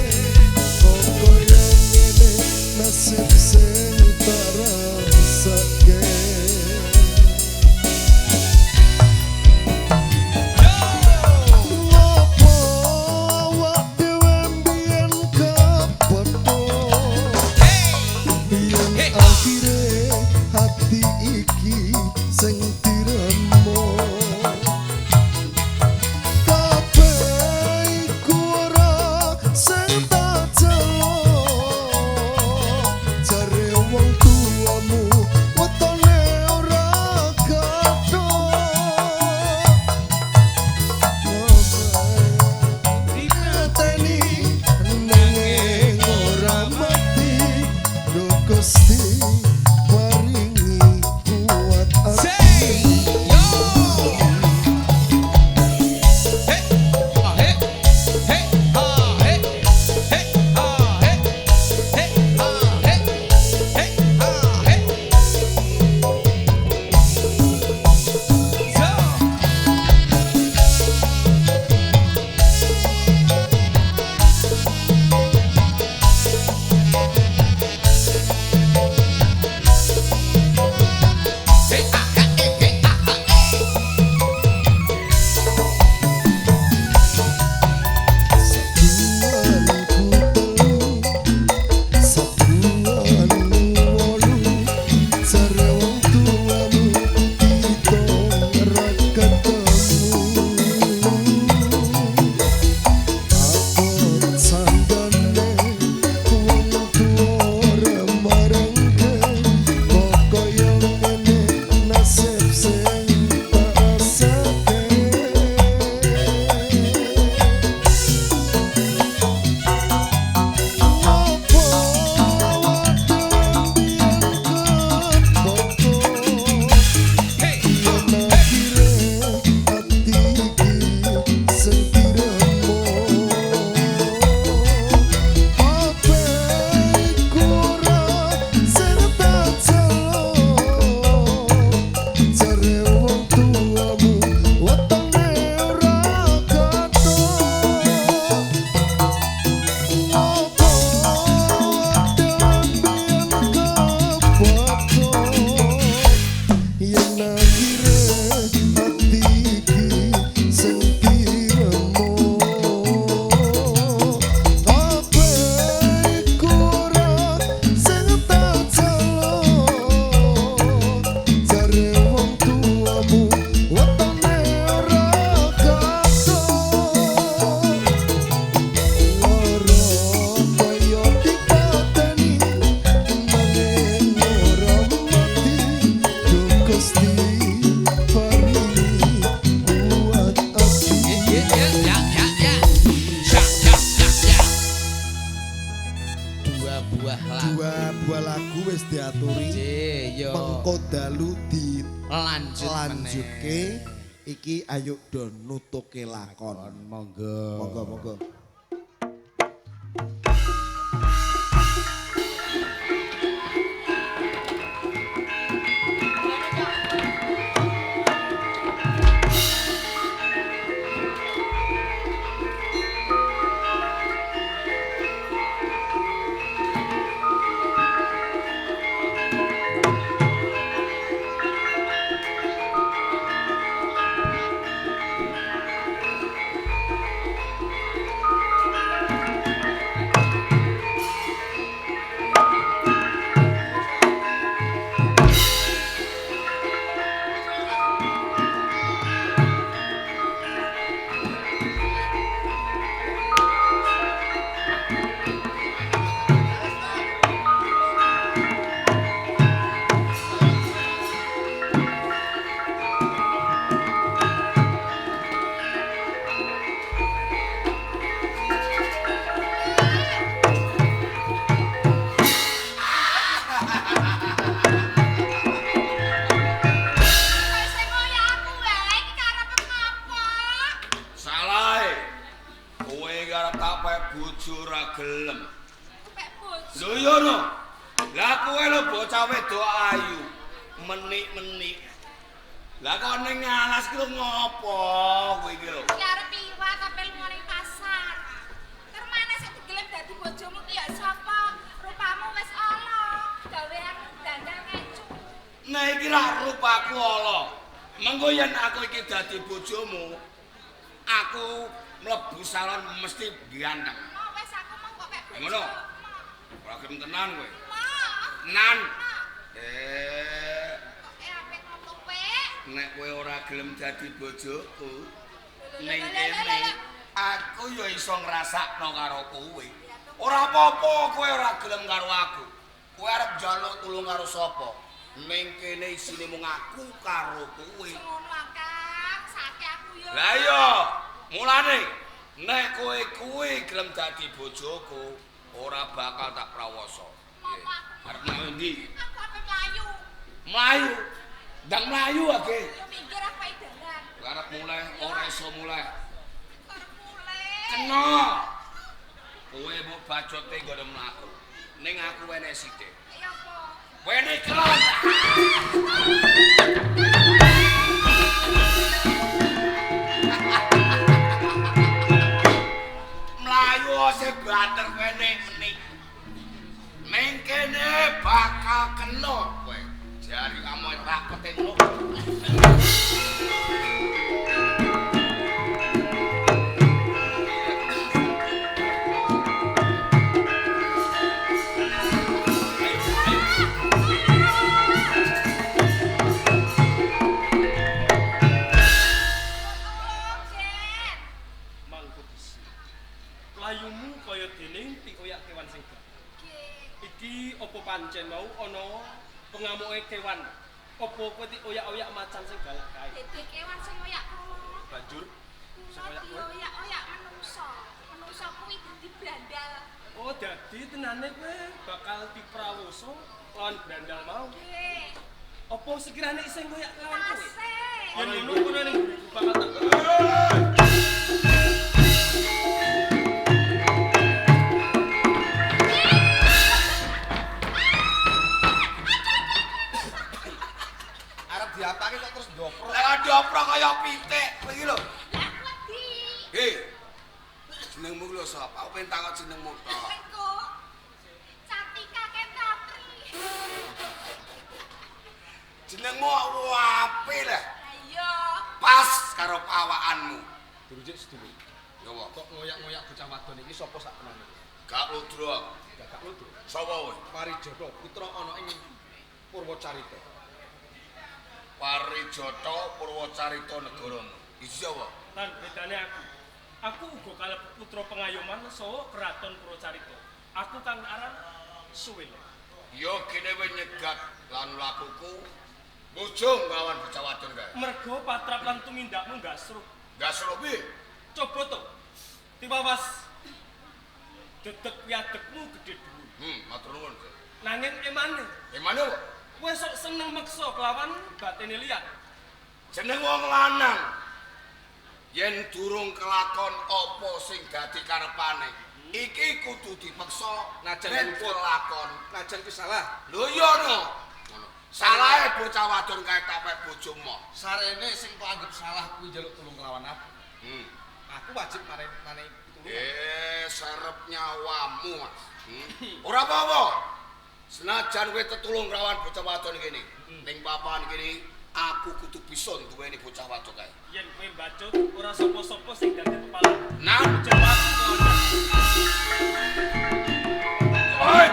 kok koyo ngene nasib sing tak rasake. Dua buah lagu. Dua buah lagu wis diaturi. Nggih, yo. Mengko dalu Lanjut dilanjutke. Iki ayo do nutuke lakon. Monggo. Monggo monggo. Bojoku ora bakal tak prawasa. Arep nang endi? Aku ape mlayu. Mlayu. Ndang mlayu age. Yo minggir aku ae dalan. Arep mulih ora iso mulih. Arep mulih. Kena. Kowe mbok bacote nggone mlaku. Ning aku enek sithik. Ya apa? Wene kelon. Mlayu sing banter wene menik. Ning kene bakal kena kowe. Jari kamu rakete ngono. Pancen mau ana pengamuke kewan. Apa kowe dioyak-oyak macan sing galak kae? Dadi kewan sing oyak kula. Banjur sing oyak kowe dioyak-oyak menungso. Menungso kuwi dadi brandal. Oh, dadi tenane kowe bakal diprawoso lawan brandal mau. Nggih. Apa sekirane isih ngoyak lawan kowe? Tasih. Yen ngono kowe ning bakal tak. Lah dioprok kaya pitik kowe iki lho. Lah wedi. Hei. Jenengmu lho sapa? Aku pengen takon jenengmu tok. Engko. Cantika Kentatri. Jenengmu apik lah. Lah iya. Pas karo pawakanmu. Dirujuk sedulur. Ya apa? Kok ngoyak-ngoyak bocah wadon iki sapa sak temane? Gak ludro aku. Gak ludro. Sapa kowe? Parijata putra ana ing Purwacarita. Parijata Purwacarita negaramu. Iki sapa? Lan bedane aku. Aku uga kalebu putra pengayoman saha kraton Purwacarita. Aku kang aran Suwila. Ya kene wis nyegat lan lakuku bujung lawan bocah wadon kae. Mergo patrap lan tumindakmu gasruh. Gasruh piye? Coba to. Tiwawas dedek piadekmu gedhe dhuwur. Nanging emane, Emane apa? Kowe sok seneng meksa kelawan batine liyan. Jeneng wong lanang. Yen durung kelakon apa sing dadi karepane, iki kudu dipeksa Najan ben luput. kelakon. Najan kuwi salah. Lho iya no. Ngono. Salahe bocah wadon kae tak pek bojomu. Sarene sing kok anggap salah kuwi njaluk tulung kelawan aku. Hmm. Aku wajib maringi pitulungan. Serep nyawamu, Mas. Ora apa-apa. Senajan kowe tetulung kelawan bocah wadon kene, ning papan kene aku kudu bisa duweni bocah wadon kae. Yen kowe mbacut ora sapa-sapa sing dadi kepala. Nah, Coba aku kelawan. oi.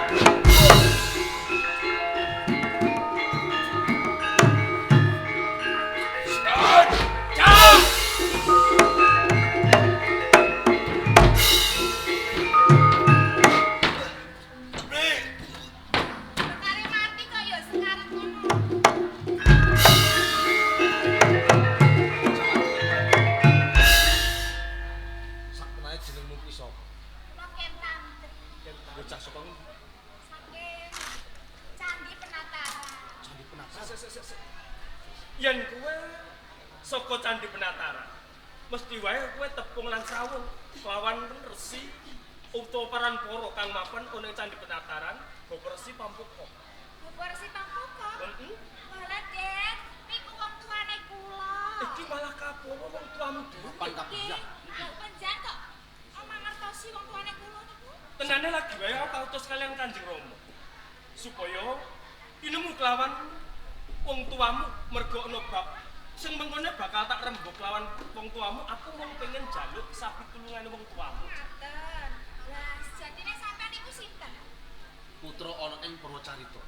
Cah! Perkare mati kok ya sekarat ngono. Sakmenae jenengmu kuwi sapa? Kula Kentantri. Bocah saka ngendi? Saking Candi Penataran. Candi Penataran. Yen kowe saka Candi Penataran, mesti wae kowe tepung lan srawung kelawan resi utawa paranpara kang mapan ana ing Candi Penataran, Bapak Resi Pampuka. Bapak Resi Pampuka. Heeh. Walah, Den, niku wong tuane kula. Iki malah kaporo wong tuamu dhewe. Papan Nggih, lho penjan kok omah ngertosi wong tuane kula niku. Tenane lagi wae aku kautus kalian Kanjeng Rama. Supaya tinemu kelawan wong tuamu mergo ana bab sing mengkone bakal tak rembug kelawan wong tuamu, aku mung pengen njaluk sapitulungane wong tuamu. Ngaten. Lah, sejatine sampean niku sinten? Putra ana ing Purwacarita.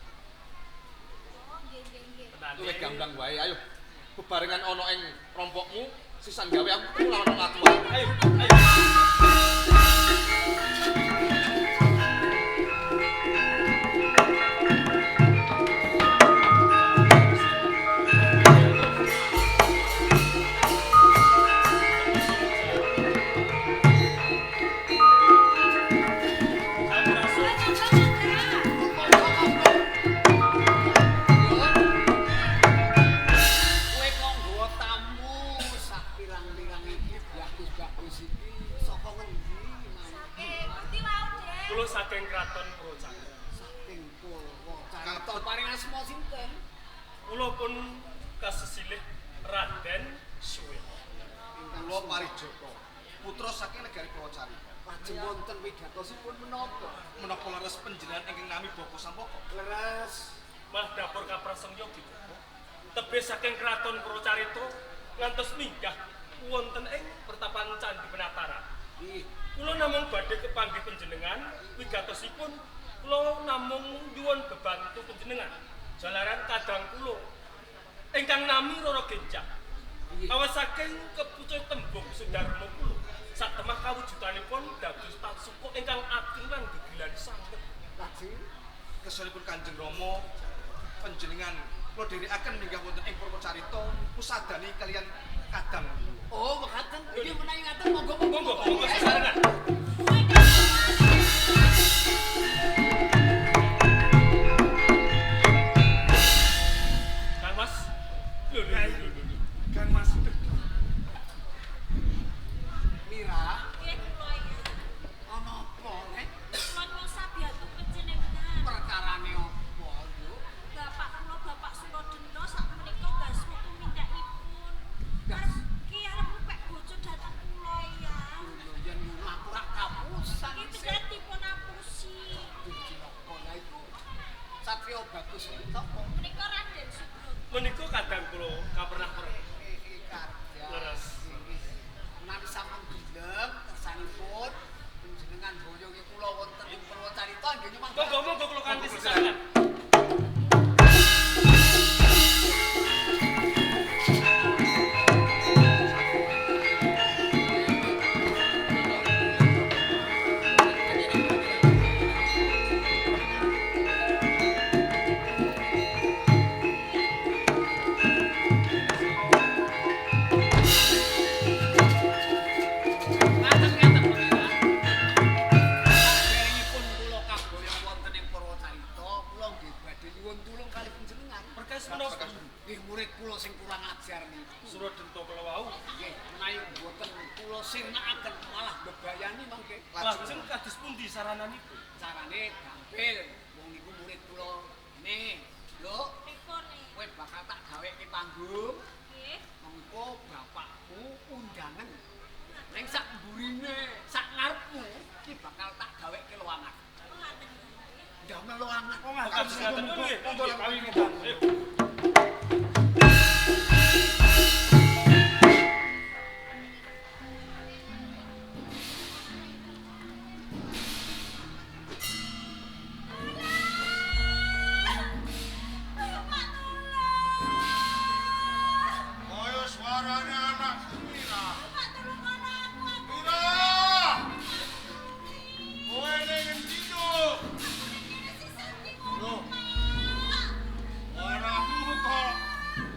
Oh, nggih nggih nggih. Tenane. Luwih gamblang wae, ayo. Bebarengan ana ing rompokmu, sisan gawe aku ketemu lawan wong atuwa. Ayo, ayo. Kowe kok nggawa tamu sak pirang-pirang iki bagus-bagus iki saka ngendi Mas? Saking ngerti wau, Den. Kula saking Kraton Purwocarita. Saking Purwocarita paring asma sinten? Kula pun kasesilih Raden Suwena. Kula Parijaka, putra saking negari Purwacarita. Lajeng wonten wigatosipun menapa? Menapa leres panjenengan ingkang nami Bapa Sampaka? Leres. Malah dapur kaprasengya gitu. Tebih saking Kraton Purwocarita ngantos minggah wonten ing pertapan Candi Penataran. Nggih. Kula namung badhe kepanggih panjenengan wigatosipun kula namung nyuwun bebantu panjenengan. Jalaran kadang kula ingkang nami Roro Genjak. Awet saking kepucuh tembung Sudarma kula satemah kawujudanipun dados tatsuka ingkang ageng lan gegilan sanget. Lajeng Kesanipun Kanjeng Rama panjenengan kula dherekaken minggah wonten ing Purwacarita pusadani kalian kadang kula. Oh, mekaten. Iki menawi ngaten monggo monggo. Monggo, monggo sesarengan. Kang Mas. Lho lho lho lho, lho. Kang Mas. Mira, Nggih kula iki. ana apa nek Kula nyuwun sabiyantu panjenengan. perkarane apa, Nduk? Bapak kula Bapak Suradena sak menika gaswa tumindakipun. Gas. Ki arep ngupek bojo dhateng kula ya. Lho yen ngono aku rak kapusan. Ki panjenengan dipun apusi. Duh, cilaka. Lah iku Satrio Bagus iki sapa? Menika Raden Subroto. Menika kadang kula kapernah perih. Leres. Menawi sampun gelem kersanipun panjenengan boyongi kula wonten ing Purwacarita nggih nyuwun. Monggo monggo kula kanthi sesarengan. Ngaten ngaten pangeran. Saderengipun kula kaboyong wonten nyuwun tulung kali panjenengan. Perkawis menapa? Nggih murid kula sing kurang ajar niku. Suradenta kala wau. Nggih, menawi mboten kula sirnakaken malah bebayani mangke. Lajeng kados pundi sarananipun? Carane gampil. Wong niku murid kula. Nih, Nduk, Pripun? kowe bakal tak gaweke panggung. Nggih. Mengko bapakmu undangan. Ning sak mburine, sak ngarepmu iki bakal tak gaweke loangan. Oh, ngaten. Ndamel loangan. Oh, ngaten. Kados ngaten nggih. Monggo kawin ngundang. Ayo. Bapak tolong. Kaya suarane anakku Mira. Bapak tolong ana aku. Aku Mira! Kowe ning endi, Nduk? ning kene sisih ndi ngono, Loh. Pak? Suaramu kok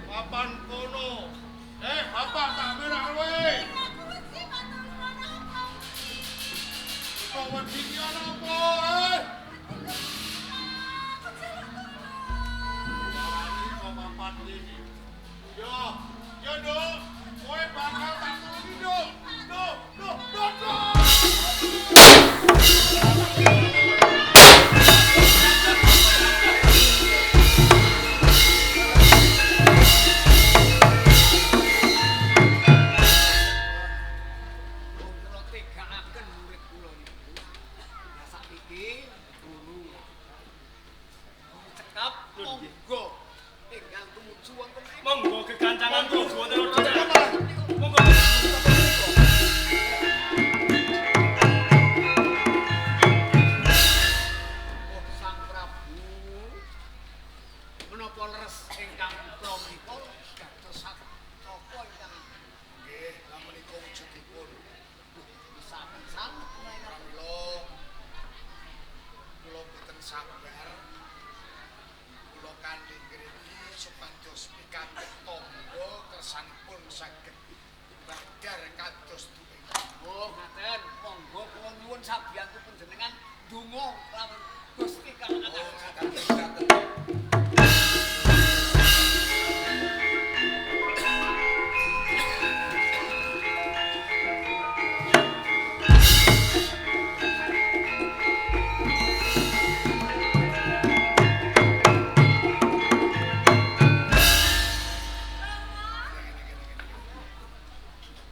papan kono. Eh, bapak tak merah kowe. Aku wedi, Pak, tolong ana aku. Kok wedi ki ana apa, eh? Aku jaluk tolong. Suarane kok papan iki. Yo, yo, Nduk. Kowe bakal tak tulungi, Nduk. Nduk, Nduk, Nduk, Nduk. Wong kula tegakaken murid kula niku. Ya saiki guru. Guru cekap monggo ingkang tumuju wonten ing Monggo gegancangan tumuju wonten Lodha. Monggo. Oh Sang Prabu. Menapa leres ingkang putra menika dados sataka ingkang Nggih, lha menika wujudipun. misaken sanget menawi Pramila kula boten sabar. Kula kanthi ngriki supados pikantuk tangga kersanipun saged badar kados duwe. Oh, ngaten. Monggo kula nyuwun sabiyantu panjenengan ndonga kelawan Gusti kang Oh, Agung. ngaten.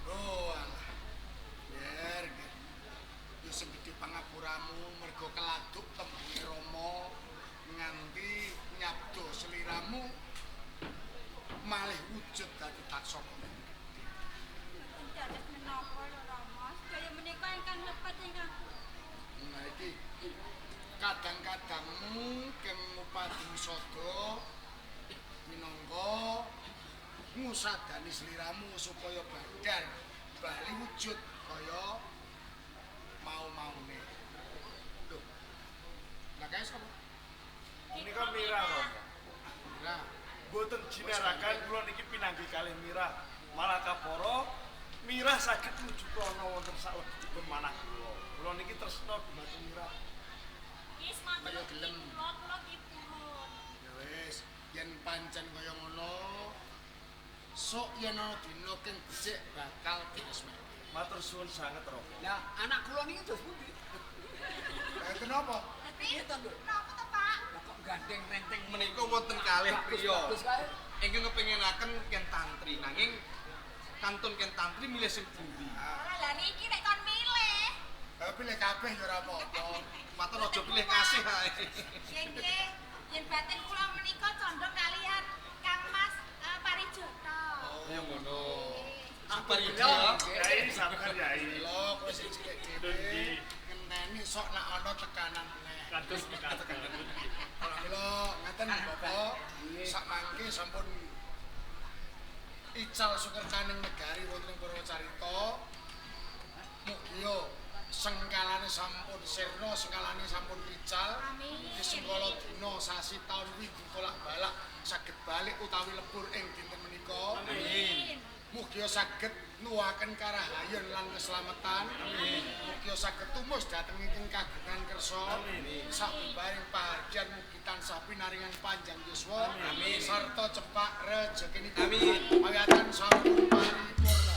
Oh, alah. Yer, yer. Ya sing gedhe pangapuramu mergo keladuk tembunge Rama nganti nyabdo seliramu malih wujud dadi taksaka. Dados menapa lho, Rama? Sedaya menika ingkang lepet ingkang Nah iki kadang-kadangmu keng ngupadi sada minangka ngusadani sliramu supaya badar bali wujud kaya mau-maune. Lho. Lah kae sapa? Menika Mira, Romo. Mira. Mboten jinarakan kula niki pinanggih kalih Mira. Malah kapara Mira saged mujuka ana wonten salebetipun manah kula. Kula niki tresna dumateng Mira. Wis matur Kaya gelem. kula kula ki purun. Ya wis, yen pancen kaya ngono, sok yen ana dina keng becik bakal diresmekake. Matur suwun sanget, Romo. Lah, anak kula niki dos pundi? Lah enten apa? Piye to, Nduk? Napa to, Pak? Lah kok gandeng renteng Menika wonten kalih priya Bagus kae. ingkang kepenginaken Ken Tantri nanging kantun Ken Tantri milih sing pundi. Lah niki nek kon milih. Lah pilih kabeh ya ora apa-apa. Matur aja pilih kasih ae. Nggih, nggih. Yen batin kula menika condong kalian Kang Mas Parijoto. Ya ngono. Aku Parijo. Yai sabar Yai. Lho, kowe sing cilik dhewe ngenteni sok nek ana tekanan meneh. Kados mekaten. Mila ngaten Bapak, sak mangke sampun ical sukertaning negari wonten ing Purwacarita. Mugia sengkalane sampun sirna, sengkalane sampun ical. Amin. Sengkala dina sasi taun wingi tolak balak saged balik utawi lebur ing dinten menika. Amin. Mugia saged nuwuhaken karahayon lan keslametan. Amin. Mugia saged tumus dhateng ingkang kagungan kersa. Amin. Sabubaring pahargyan mugi tansah pinaringan panjang yuswa. Amin. Sarta cepak rejekinipun. Amin. Pawiyatan sampun paripurna.